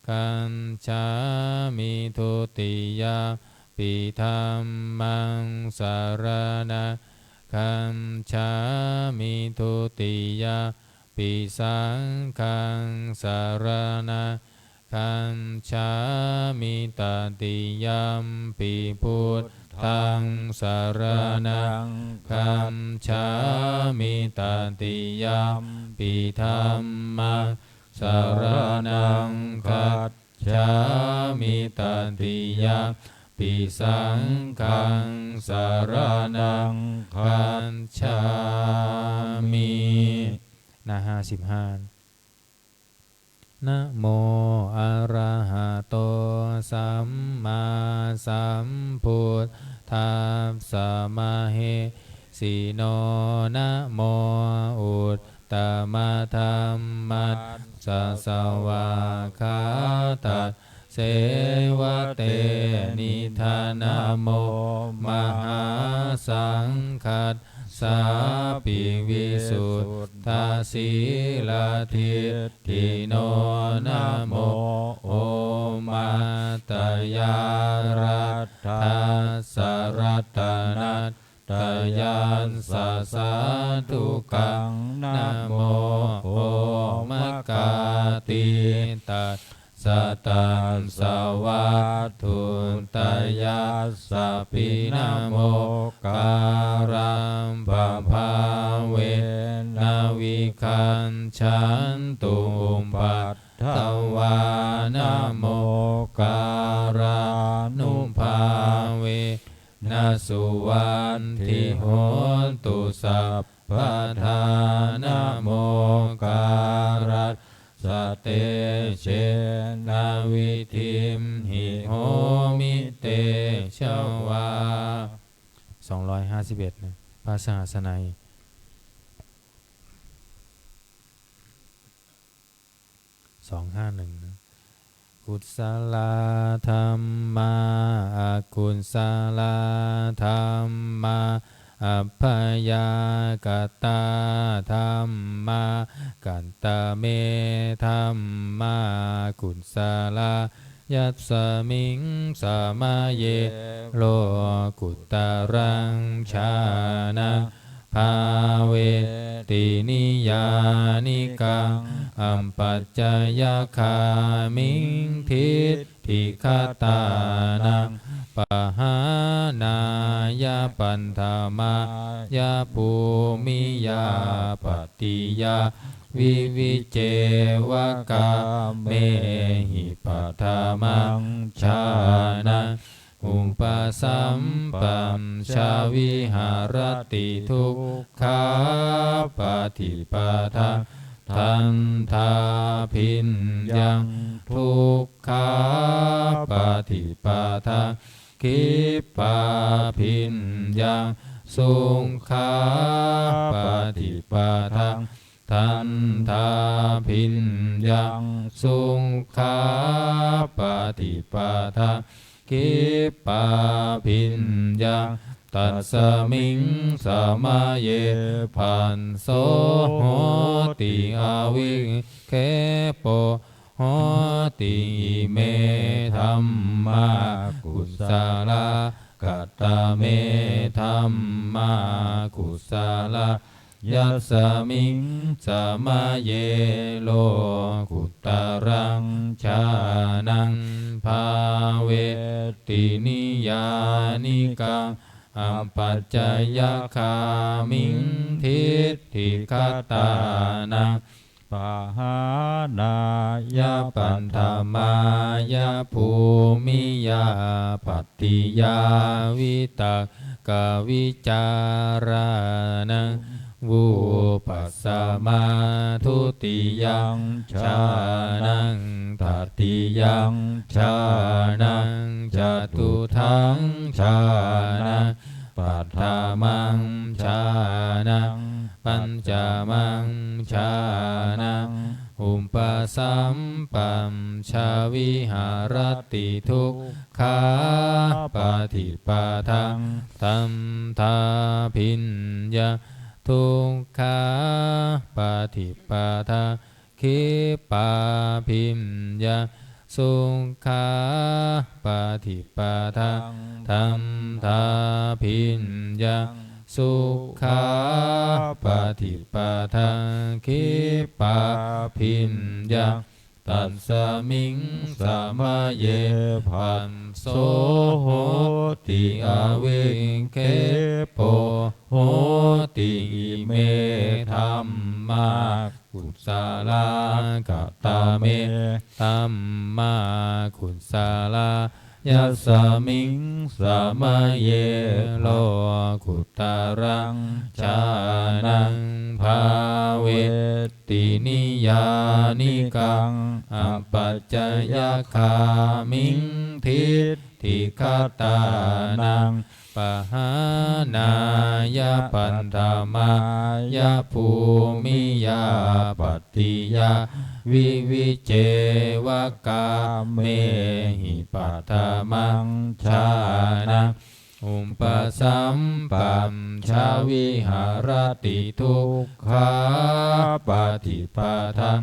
gacchāmi. Dutiyampi dhammaṃ saraṇaṃ gacchāmi. Dutiyampi saṅghaṃ saraṇaṃ gacchāmi. Tatiyampi buddhaṃ saraṇaṃ gacchāmi. Tatiyampi dhammaṃ saraṇaṃ gacchāmi. Tatiyampi saṅghaṃ saraṇaṃ gacchāmi. หน้า ห้าสิบห้า Namo arahato sammāsambuddhassa mahesino. Namo uttamadhammassa svākkhātasseva tenidha. Namo mahāsaṅghassāpi visuddhasīladiṭṭhino. Namo omātyāraddhassa ratanattayassa sādhukaṃ. Namo omakātītassa satasvātthuttayassapi. Namokārappabhāvena vigacchantu upaddavā. Namokārānubhāvena suvatthi hotu sabbadā. Namokārassa tejena vidhimhi homi tejavā. สองร้อยห้าสิบเอ็ด นะ พระสหัสไนย สองห้าหนึ่ง นะ Kusalā dhammā, akusalā dhammā, abyākatā dhammā. Katame dhammā kusalā? Yasmiṃ samaye lokuttaraṃ jhānaṃ bhāveti niyyānikaṃ apacayagāmiṃ diṭṭhigatānaṃ pahānāya paṭhamāya bhūmiyā pattiyā vivicceva kāmehi paṭhamaṃ jhānaṃ upasampajja viharati dukkhāpaṭipadaṃ dandhābhiññaṃ dukkhāpaṭipadaṃ khippābhiññaṃ sukhāpaṭipadaṃ dandhābhiññaṃ sukhāpaṭipadaṃ khippābhiññaṃ. Tasmiṃ samaye phasso hoti avikkhepo hoti. Ime dhammā kusalā. Katame dhammā kusalā? Yasmiṃ samaye lokuttaraṃ jhānaṃ bhāveti niyyānikaṃ apacayagāmiṃ diṭṭhigatānaṃ pahānāya paṭhamāya bhūmiyā pattiyā vitakkavicārānaṃ vūpasamā dutiyaṃ jhānaṃ tatiyaṃ jhānaṃ catutthaṃ jhānaṃ paṭhamaṃ jhānaṃ pañcamaṃ jhānaṃ upasampajja viharati dukkhāpaṭipadaṃ dandhābhiññaṃ dukkhāpaṭipadaṃ khippābhiññaṃ sukhāpaṭipadaṃ dandhābhiññaṃ sukhāpaṭipadaṃ khippābhiññaṃ. Tasmiṃ samaye phasso hoti avikkhepo hoti. Ime dhammā kusalā. Katame dhammā kusalā? Yasmiṃ samaye lokuttaraṃ jhānaṃ bhāveti niyyānikaṃ apacayagāmiṃ diṭṭhigatānaṃ pahānāya paṭhamāya bhūmiyā pattiyā vivicceva kāmehi paṭhamaṃ jhānaṃ upasampajja viharati dukkhāpaṭipadaṃ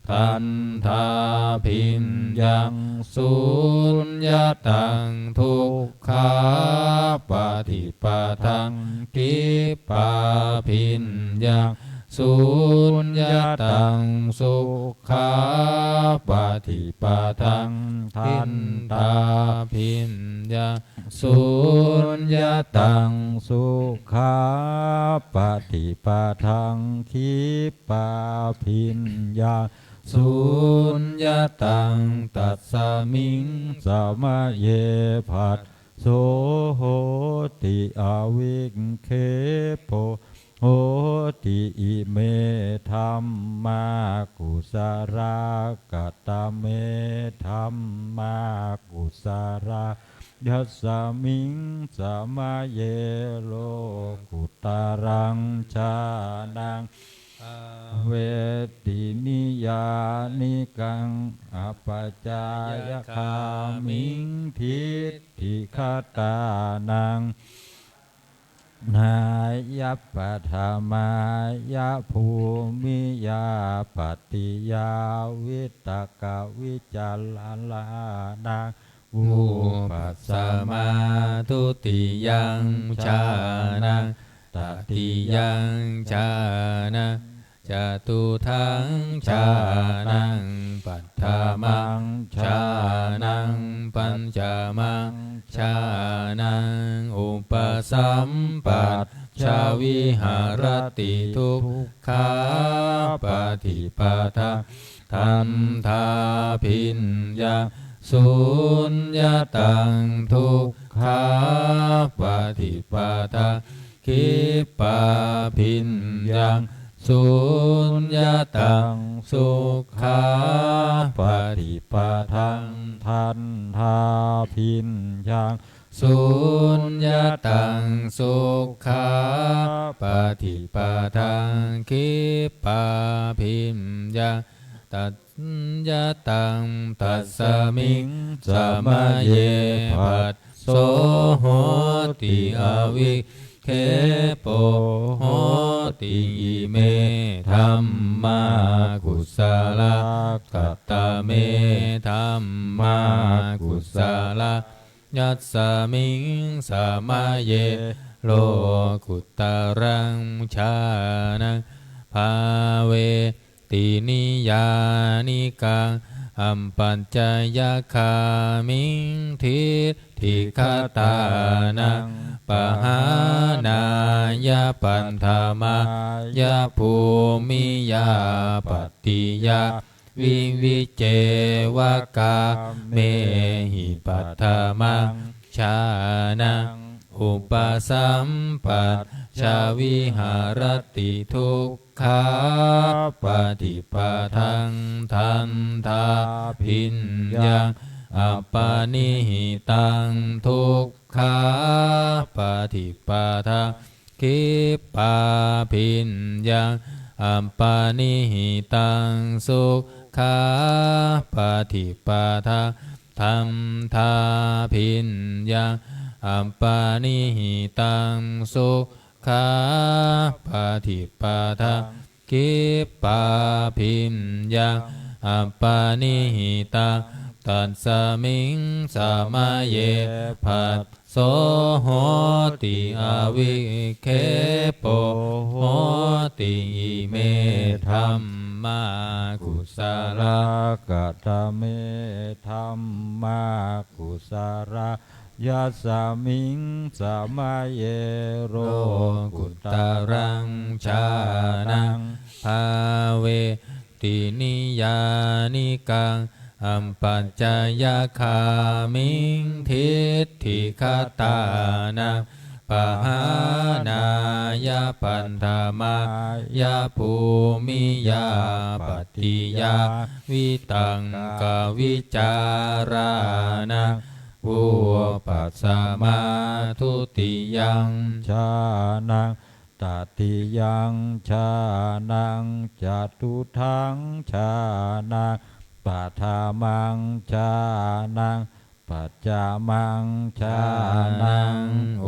dandhābhiññaṃ suññataṃ dukkhāpaṭipadaṃ khippābhiññaṃ suññataṃ sukhāpaṭipadaṃ dandhābhiññaṃ suññataṃ sukhāpaṭipadaṃ khippābhiññaṃ suññataṃ tasmiṃ samaye phasso hoti avikkhepo hoti. Ime dhammā kusalā. Katame dhammā kusalā? Yasmiṃ samaye lokuttaraṃ jhānaṃ bhāveti niyyānikaṃ apacayagāmiṃ diṭṭhigatānaṃ nāya paṭhamāya bhūmiyā pattiyā vitakavicārānaṃ vūpasamā dutiyaṃ jhānaṃ tatiyaṃ jhānaṃ catutthaṃ jhānaṃ paṭhamaṃ jhānaṃ pañcamaṃ jhānaṃ upasampajja viharati dukkhāpaṭipadaṃ dandhābhiññaṃ suññataṃ dukkhāpaṭipadaṃ khippābhiññaṃ suññataṃ sukhāpaṭipadaṃ dandhābhiññaṃ suññataṃ sukhāpaṭipadaṃ khippābhiññaṃ suññataṃ tasmiṃ samaye phasso hoti avikkhepo hoti. Ime dhammā kusalā. Katame dhammā kusalā? Yasmiṃ samaye lokuttaraṃ jhānaṃ bhāveti niyyānikaṃ apacayagāmiṃ diṭṭhigatānaṃ pahānāya paṭhamāya bhūmiyā pattiyā vivicceva kāmehi paṭhamaṃ jhānaṃ upasampajja viharati dukkhāpaṭipadaṃ dandhābhiññaṃ apanihitaṃ dukkhāpaṭipadaṃ khippābhiññaṃ apanihitaṃ sukhāpaṭipadaṃ dandhābhiññaṃ apanihitaṃ sukhāpaṭipadaṃ khippābhiññaṃ apanihitaṃ tasmiṃ samaye phasso hoti avikkhepo hoti. Ime dhammā kusalā. Katame dhammā kusalā? Yasmiṃ samaye lokuttaraṃ jhānaṃ bhāveti niyyānikaṃ apacayagāmiṃ diṭṭhigatānaṃ pahānāya paṭhamāya bhūmiyā pattiyā vitakkavicārānaṃ vūpasamā dutiyaṃ jhānaṃ tatiyaṃ jhānaṃ catutthaṃ jhānaṃ paṭhamaṃ jhānaṃ pañcamaṃ jhānaṃ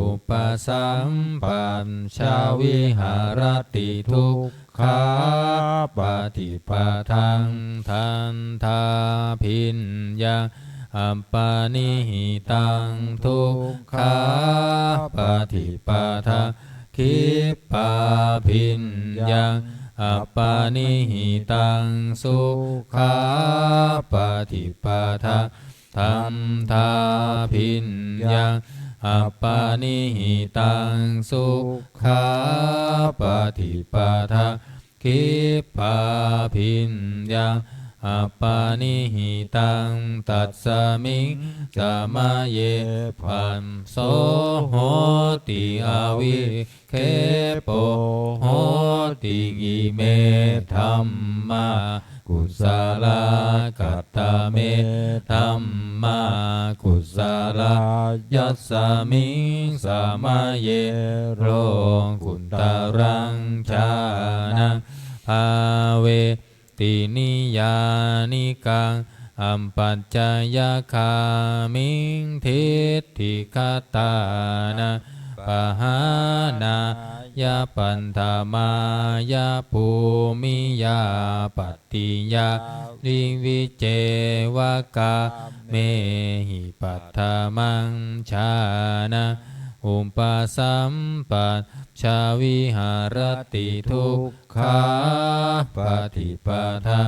upasampajja viharati dukkhāpaṭipadaṃ dandhābhiññaṃ apanihitaṃ dukkhāpaṭipadaṃ khippābhiññaṃ appaṇihitaṃ sukhāpaṭipadā dandhābhiññaṃ appaṇihitaṃ sukhāpaṭipadā khippābhiññaṃ appaṇihitaṃ tasmiṃ samaye phasso hoti avi khepo hoti. Ime dhammā kusalā. Katame dhammā kusalā? Yasmiṃ samaye lokuttaraṃ jhānaṃ bhāve ti niyyānikaṃ apacayagāmiṃ diṭṭhigatānaṃ pahānāya paṭhamāya bhūmiyā pattiyā divicevakāmehi paṭhamaṃ jhānaṃ upasampajja viharati dukkhāpaṭipadā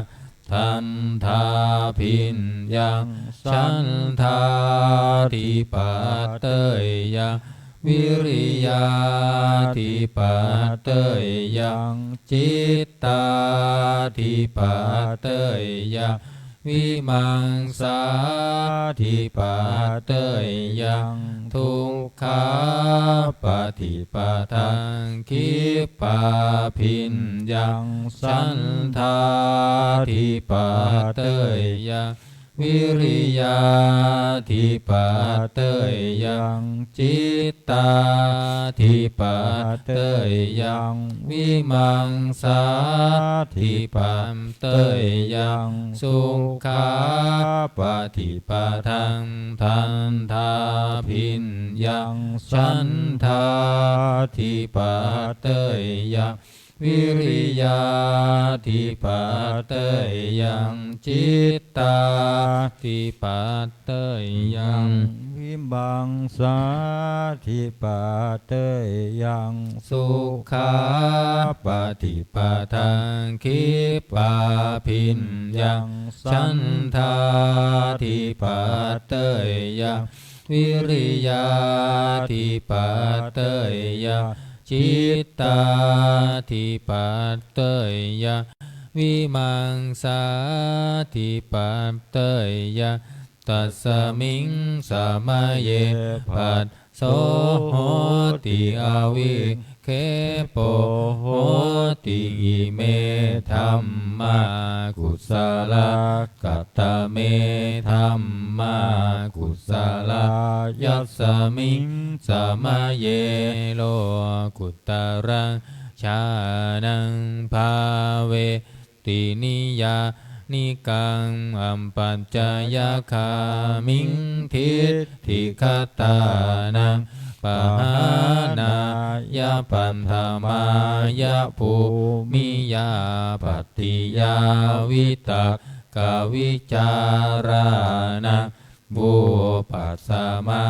dandhābhiññaṃ chandādhipateyyaṃ viriyaṭṭhipateyyaṃ cittādhipateyyaṃ vīmaṃsādhipateyyaṃ dukkhāpaṭipadaṃ khippābhiññaṃ chandādhipateyyaṃ viriyaṭṭhipateyyaṃ cittādhipateyyaṃ vīmaṃsādhipateyyaṃ sukhāpaṭipadaṃ dandhābhiññaṃ chandādhipateyyaṃ viriyaṭṭhipateyyaṃ cittādhipateyyaṃ vīmaṃsādhipateyyaṃ sukhāpaṭipadaṃ khippābhiññaṃ chandādhipateyyaṃ viriyaṭṭhipateyyaṃ cittādhipateyyaṃ vīmaṃsādhipateyyaṃ tasmiṃ samaye phasso hoti avi khepo hoti. Ime dhammā kusalā. Katame dhammā kusalā? Yasmiṃ samaye lokuttaraṃ jhānaṃ bhāve ti niyyānikaṃ apacayagāmiṃ diṭṭhigatānaṃ pahānāya paṭhamāya bhūmiyā pattiyā vitakkavicārānaṃ vūpasamā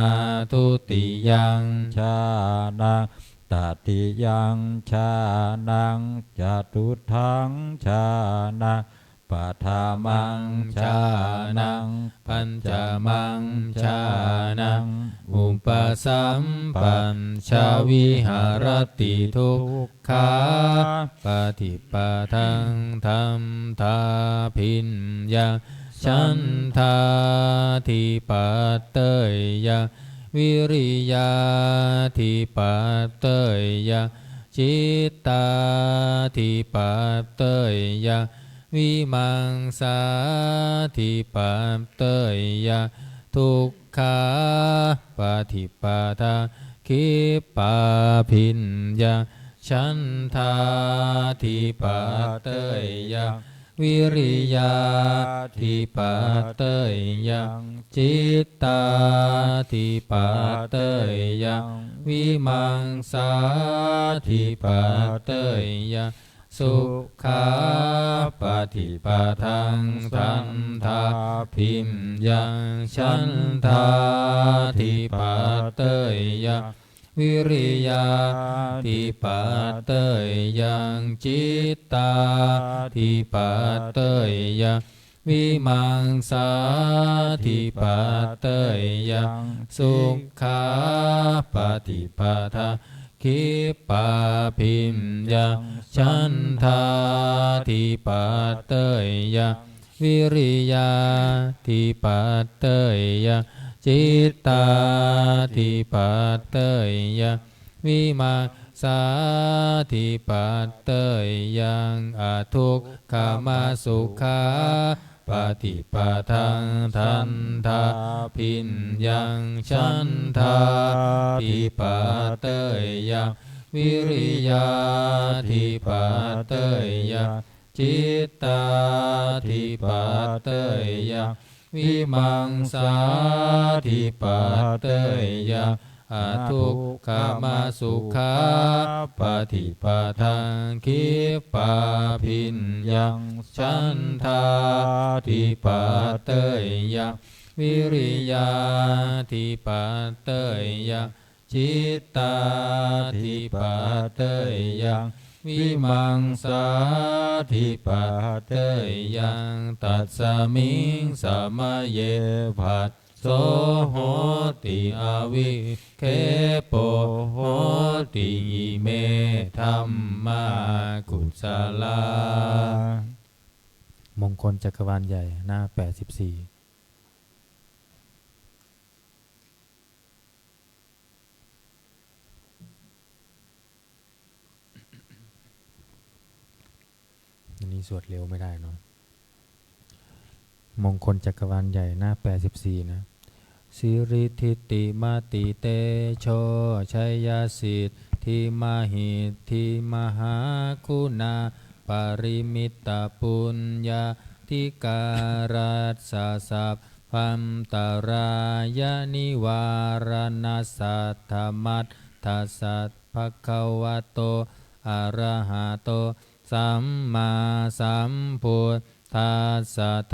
dutiyaṃ jhānaṃ tatiyaṃ jhānaṃ catutthaṃ jhānaṃ paṭhamaṃ jhānaṃ pañcamaṃ jhānaṃ upasampajja viharati dukkhāpaṭipadaṃ dandhābhiññaṃ chandādhipateyyaṃ viriyaṭṭhipateyyaṃ cittādhipateyyaṃ vīmaṃsādhipateyyaṃ dukkhāpaṭipadaṃ khippābhiññaṃ chandādhipateyyaṃ viriyaṭṭhipateyyaṃ cittādhipateyyaṃ vīmaṃsādhipateyyaṃ sukhāpaṭipadaṃ dandhābhiññaṃ chandādhipateyyaṃ vīriyādhipateyyaṃ cittādhipateyyaṃ vīmaṃsādhipateyyaṃ sukhāpaṭipadākhipābhiññaṃ chandādhipateyyaṃ vīriyādhipateyyaṃ cittādhipateyyaṃ vīmaṃsādhipateyyaṃ adukkhamasukhāpaṭipadaṃ dandhābhiññaṃ chandādhipateyyaṃ vīriyādhipateyyaṃ cittādhipateyyaṃ vīmaṃsādhipateyyaṃ adukkhamasukhāpaṭipadaṃ khippābhiññaṃ chandādhipateyyaṃ vīriyādhipateyyaṃ cittādhipateyyaṃ vīmaṃsādhipateyyaṃ. Tasmiṃ samaye phasso hoti avikkhepo hoti ime dhammā kusalā. มงคลจักรวาลใหญ่ หน้า แปดสิบสี่ อันนี้สวดเร็วไม่ได้เนาะ มงคลจักรวาลใหญ่ หน้า แปดสิบสี่ นะ Siridhitimatitejojayasiddhimahiddhimahāguṇāparimitapuññādhikārassa sabbantarāyanivāraṇasaddhamadhdhasa bhagavato arahato sammāsambuddhassa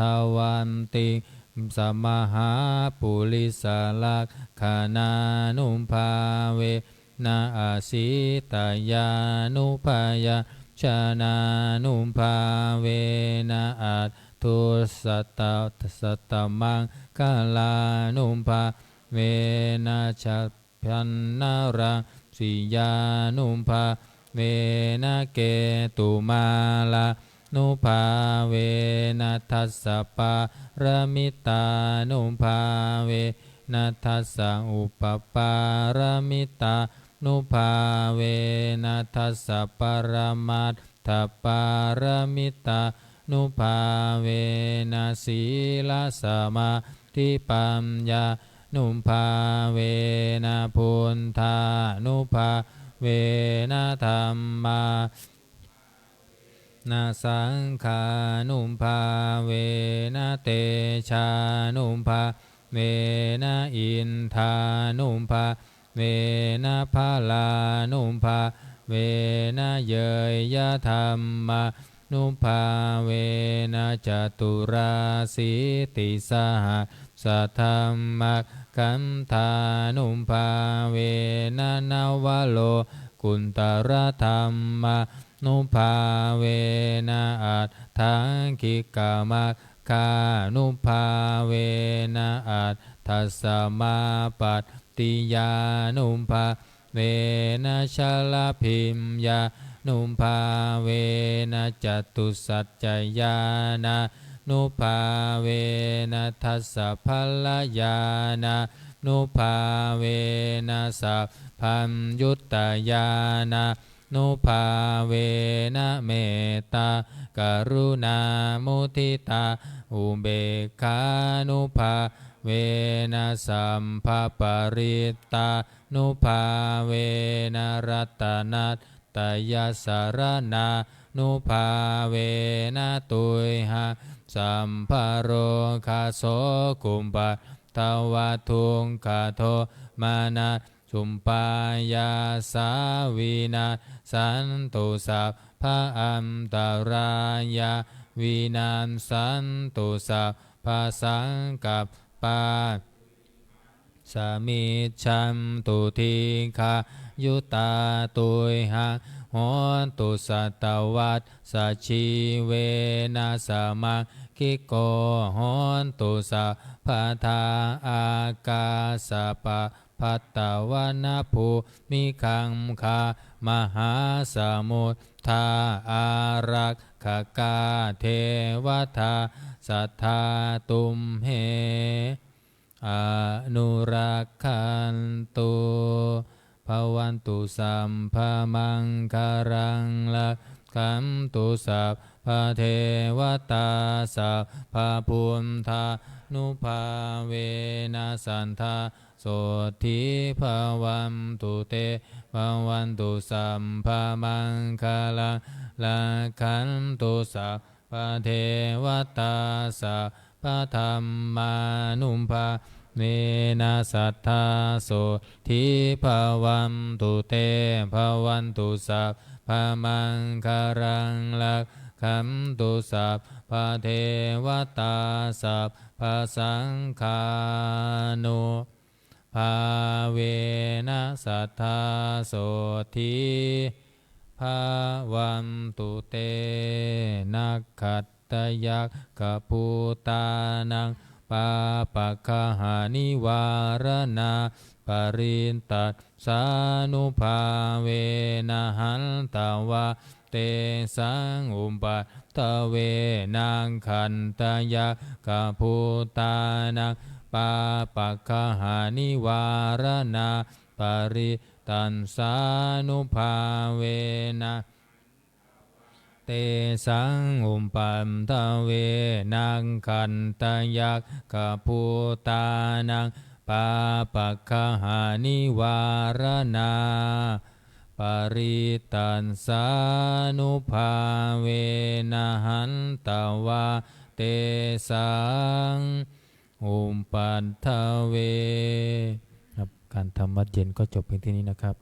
dvattiṃsamahāpurisalakkhaṇānubhāvena asītyānubyañjanānubhāvena aṭṭhuttarasatamaṅgalānubhāvena cha bhaṇṇarasiyānubhāvena ketumālānubhāvena dasapāramitānubhāvena dasaupapāramitānubhāvena dasaparamatthapāramitānubhāvena sīlasamādhipaññā nubhāvena buddhānubhāvena dhammā na saṅghānubhāvena tejānubhāvena indhānubhāvena balānubhāvena ñeyyadhammā nubhāvena caturāsītisahassadhammakkhandhānubhāvena navalokuttaradhammānubhāvena aṭṭhaṅgikamaggānubhāvena aṭṭhasamāpat tiyānubhāvena chaḷabhiññānubhāvena catusaccañāṇānubhāvena dasabalañāṇānubhāvena sabbaññutañāṇānubhāvena mettākaruṇāmuditāupekkhānubhāvena sabbaparittānubhāvena ratanattayasaraṇānubhāvena tuyhaṃ sabbarogasokupaddavadukkhadomana suppāyāsā vinassantu, sabba-antarāyā vinassantu, sabbasaṅkappā samijjhantu dīghayutā tuyhaṃ hontu satavassajīvena samaggiko hontu sabbadā. Ākāsapabbatavanabhūmigaṅgā mahāsamuddā ārakkhakā devatā sadā tumhe anurakkhantu. Bhavatu sabbamaṅgalaṃ, rakkhantu sabbadevatā, sabbabuddhānubhāvena sadā sotthī bhavantu te. Bhavatu sabbamaṅgalaṃ, rakkhantu sabbadevatā, sabbadhammānubhāvena sadā sotthī bhavantu te. Bhavatu sabbamaṅgalaṃ, rakkhantu sabbadevatā, sabbasaṅghānu bhāvena sadā sotthī bhavantu te. Nakkhattayakkhabhūtānaṃ pāpaggahanivāraṇā parittassānubhāvena hantvā tesaṃ upaddave. Nakkhattayakkhabhūtānaṃ pāpaggahanivāraṇā parittassānubhāvena tesaṃ upaddave. Nakkhattayakkhabhūtānaṃ pāpaggahanivāraṇā parittassānubhāvena hantvā tesaṃ upaddave. ครับ การทำวัตรเย็นก็จบเพียงเท่านี้นะครับ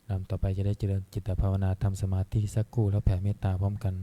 ลำต่อไปจะได้เจริญจิตภาวนา ทำสมาธิสักครู่ แล้วแผ่เมตตาพร้อมกัน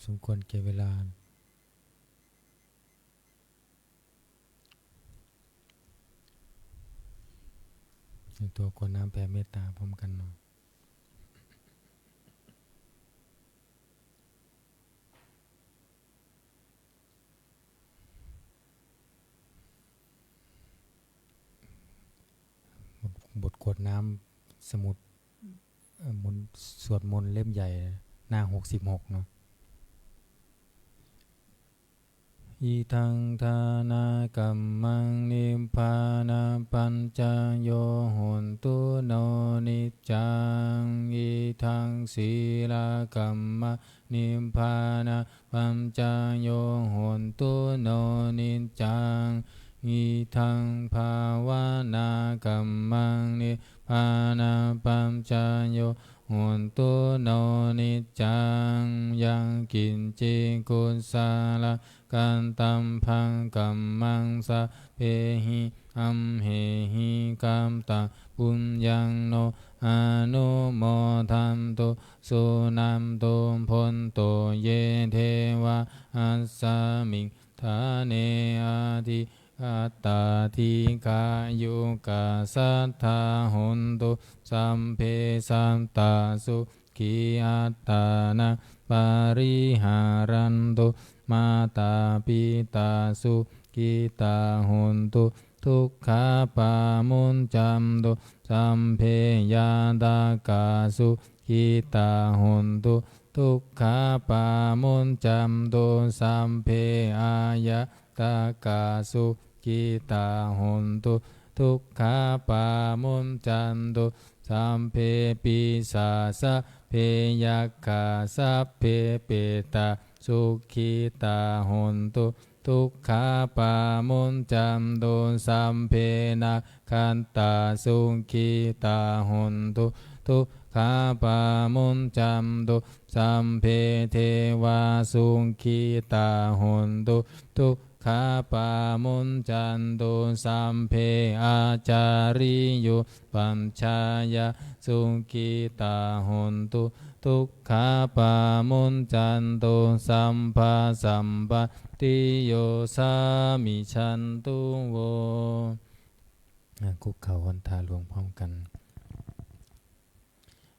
สมควรแก่เวลา ในตัวกรวดน้ำแผ่เมตตาพร้อมกันเนาะ บท บทกรวดน้ำสมุด เอ่อ มนต์ สวดมนต์เล่มใหญ่ หน้า หกสิบหก เนาะ Idaṃ dānakammaṃ nibbānapaccayo hotu no niccaṃ. Idaṃ sīlakammaṃ nibbānapaccayo hotu no niccaṃ. Idaṃ bhāvanākammaṃ nibbānapaccayo hotu no niccaṃ. Yaṃ kiñci kusalaṃ kattabbaṃ kammaṃ sabbehi amhehi kattaṃ puññaṃ no anumodantu suṇantu bhonto ye devā asmiṃ ṭhāne adhigatā dīghāyukā sadā hontu. Sabbe sattā sukhī attānaṃ pariharantu. Mātā pitā sukhitā hontu, dukkhā pamuñcantu. Sabbe ñātakā sukhitā hontu, dukkhā pamuñcantu. Sabbe aññātakā sukhitā hontu, dukkhā pamuñcantu. Sabbe pisā sabbe yakkhā sabbe petā sukhitā hontu, dukkhā pamuñcantu. Sabbe nakkhattā sukhitā hontu, dukkhā pamuñcantu. Sabbe devā sukhitā hontu, dukkhā pamuñcantu. Sabbe ācariyupajjhāyā sukhitā hontu, dukkhā pamuñcantu. Sabbasampattino samijjhantu vo. อ่ะ คุกเข่าวันทาหลวงพร้อมกัน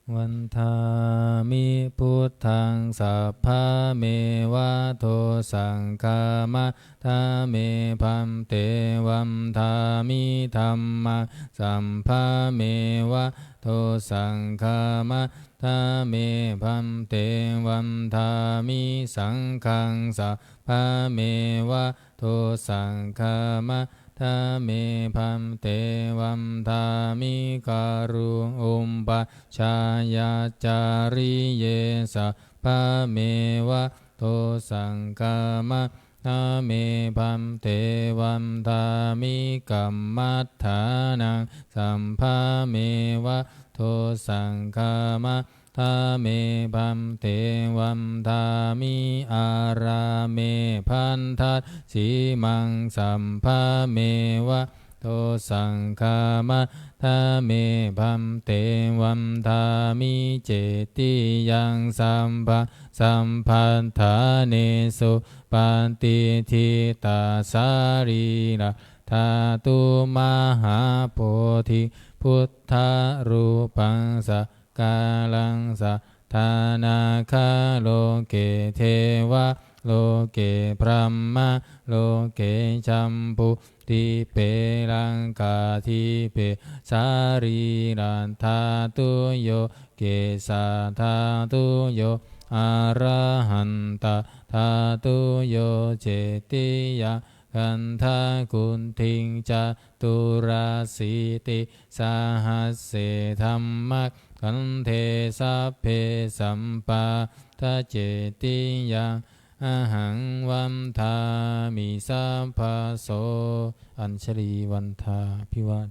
Vandāmi buddhaṃ, sabbameva dosaṃ khamatha me bhante. Vandāmi dhammaṃ, sabbameva dosaṃ khamatha me bhante. Vandāmi saṅghaṃ, sabbameva dosaṃ khamatha me bhante. Vandāmi gurūpajjhāyācariye, sabbameva dosaṃ khamatha me bhante. Vandāmi kammaṭṭhānaṃ, sabbameva dosaṃ khamatha me bhante. Vandāmi ārāme bhaddajīmaṃ, sabbameva dosaṃ khamatha me bhante. Vandāmi cetiyaṃ sabbasampatthānesu patiṭṭhitā sarīradhātu mahābodhiṃ buddharūpaṃ sakāraṃ sadā nāgarāje devaloke brahmaloke jambudīpe laṅkādīpe sarīradhātuyo kesādhātuyo arahantaṃ dhātuyo cetiyaṃ gandhakuṭiṃ caturāsītisahassi dhammakkhandhe sabbe sappādaccetiyaṃ ahaṃ vandāmi sabbaso. Añjalī vandā abhivād.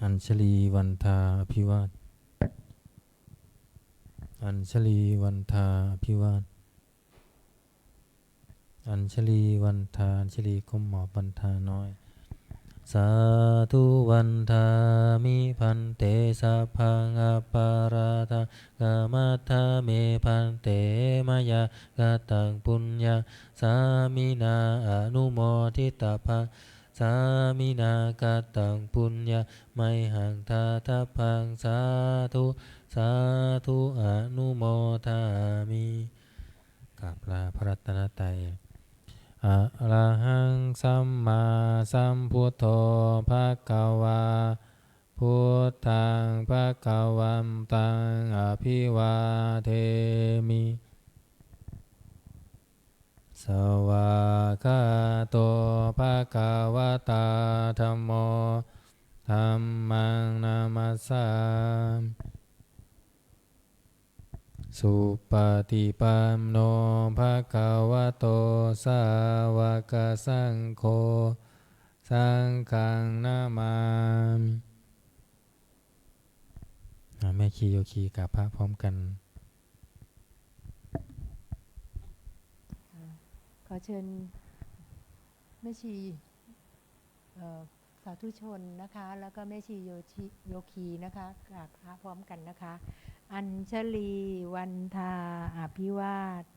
Añjalī vandā abhivād. Añjalī vandā abhivād. Añjalī vandā, อัญชลีก้มหมอบวันทาน้อย Sādhu vandāmi bhante, sabbaṃ aparādhaṃ khamatha me bhante, mayā kataṃ puññaṃ sāminā anumoditabbaṃ, sāminā kataṃ puññaṃ mayhaṃ dātabbaṃ, sādhu sādhu anumodāmi. กราบลาพระรัตนตรัย Arahaṃ sammāsambuddho bhagavā, buddhaṃ bhagavantaṃ abhivādemi. Svākkhāto bhagavatā dhammo, dhammaṃ namassāmi. Supaṭipanno bhagavato sāvakasaṅgho, saṅghaṃ namāmi. อ่า แม่ชีโยคีกราบพระพร้อมกัน ขอเชิญแม่ชี เอ่อ สาธุชนนะคะ แล้วก็แม่ชีโยชิ- โยคีนะคะ กราบพระพร้อมกันนะคะ Añjalī vandā abhivāda.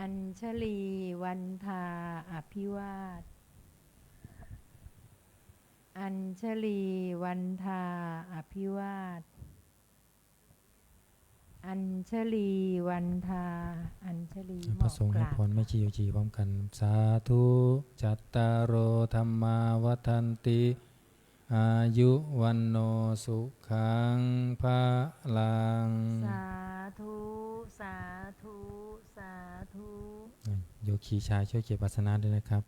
Añjalī vandā abhivāda. Añjalī vandā abhivāda. Añjalī vandā. Añjalī พระสงฆ์ให้พรแม่ชีโยคีพร้อมกัน Sādhu. Cattāro dhammā vaḍḍhanti, āyu vaṇṇo sukhaṃ balaṃ. สาธุ สาธุ สาธุ โยคีชายช่วยเก็บอาสนะด้วยนะครับ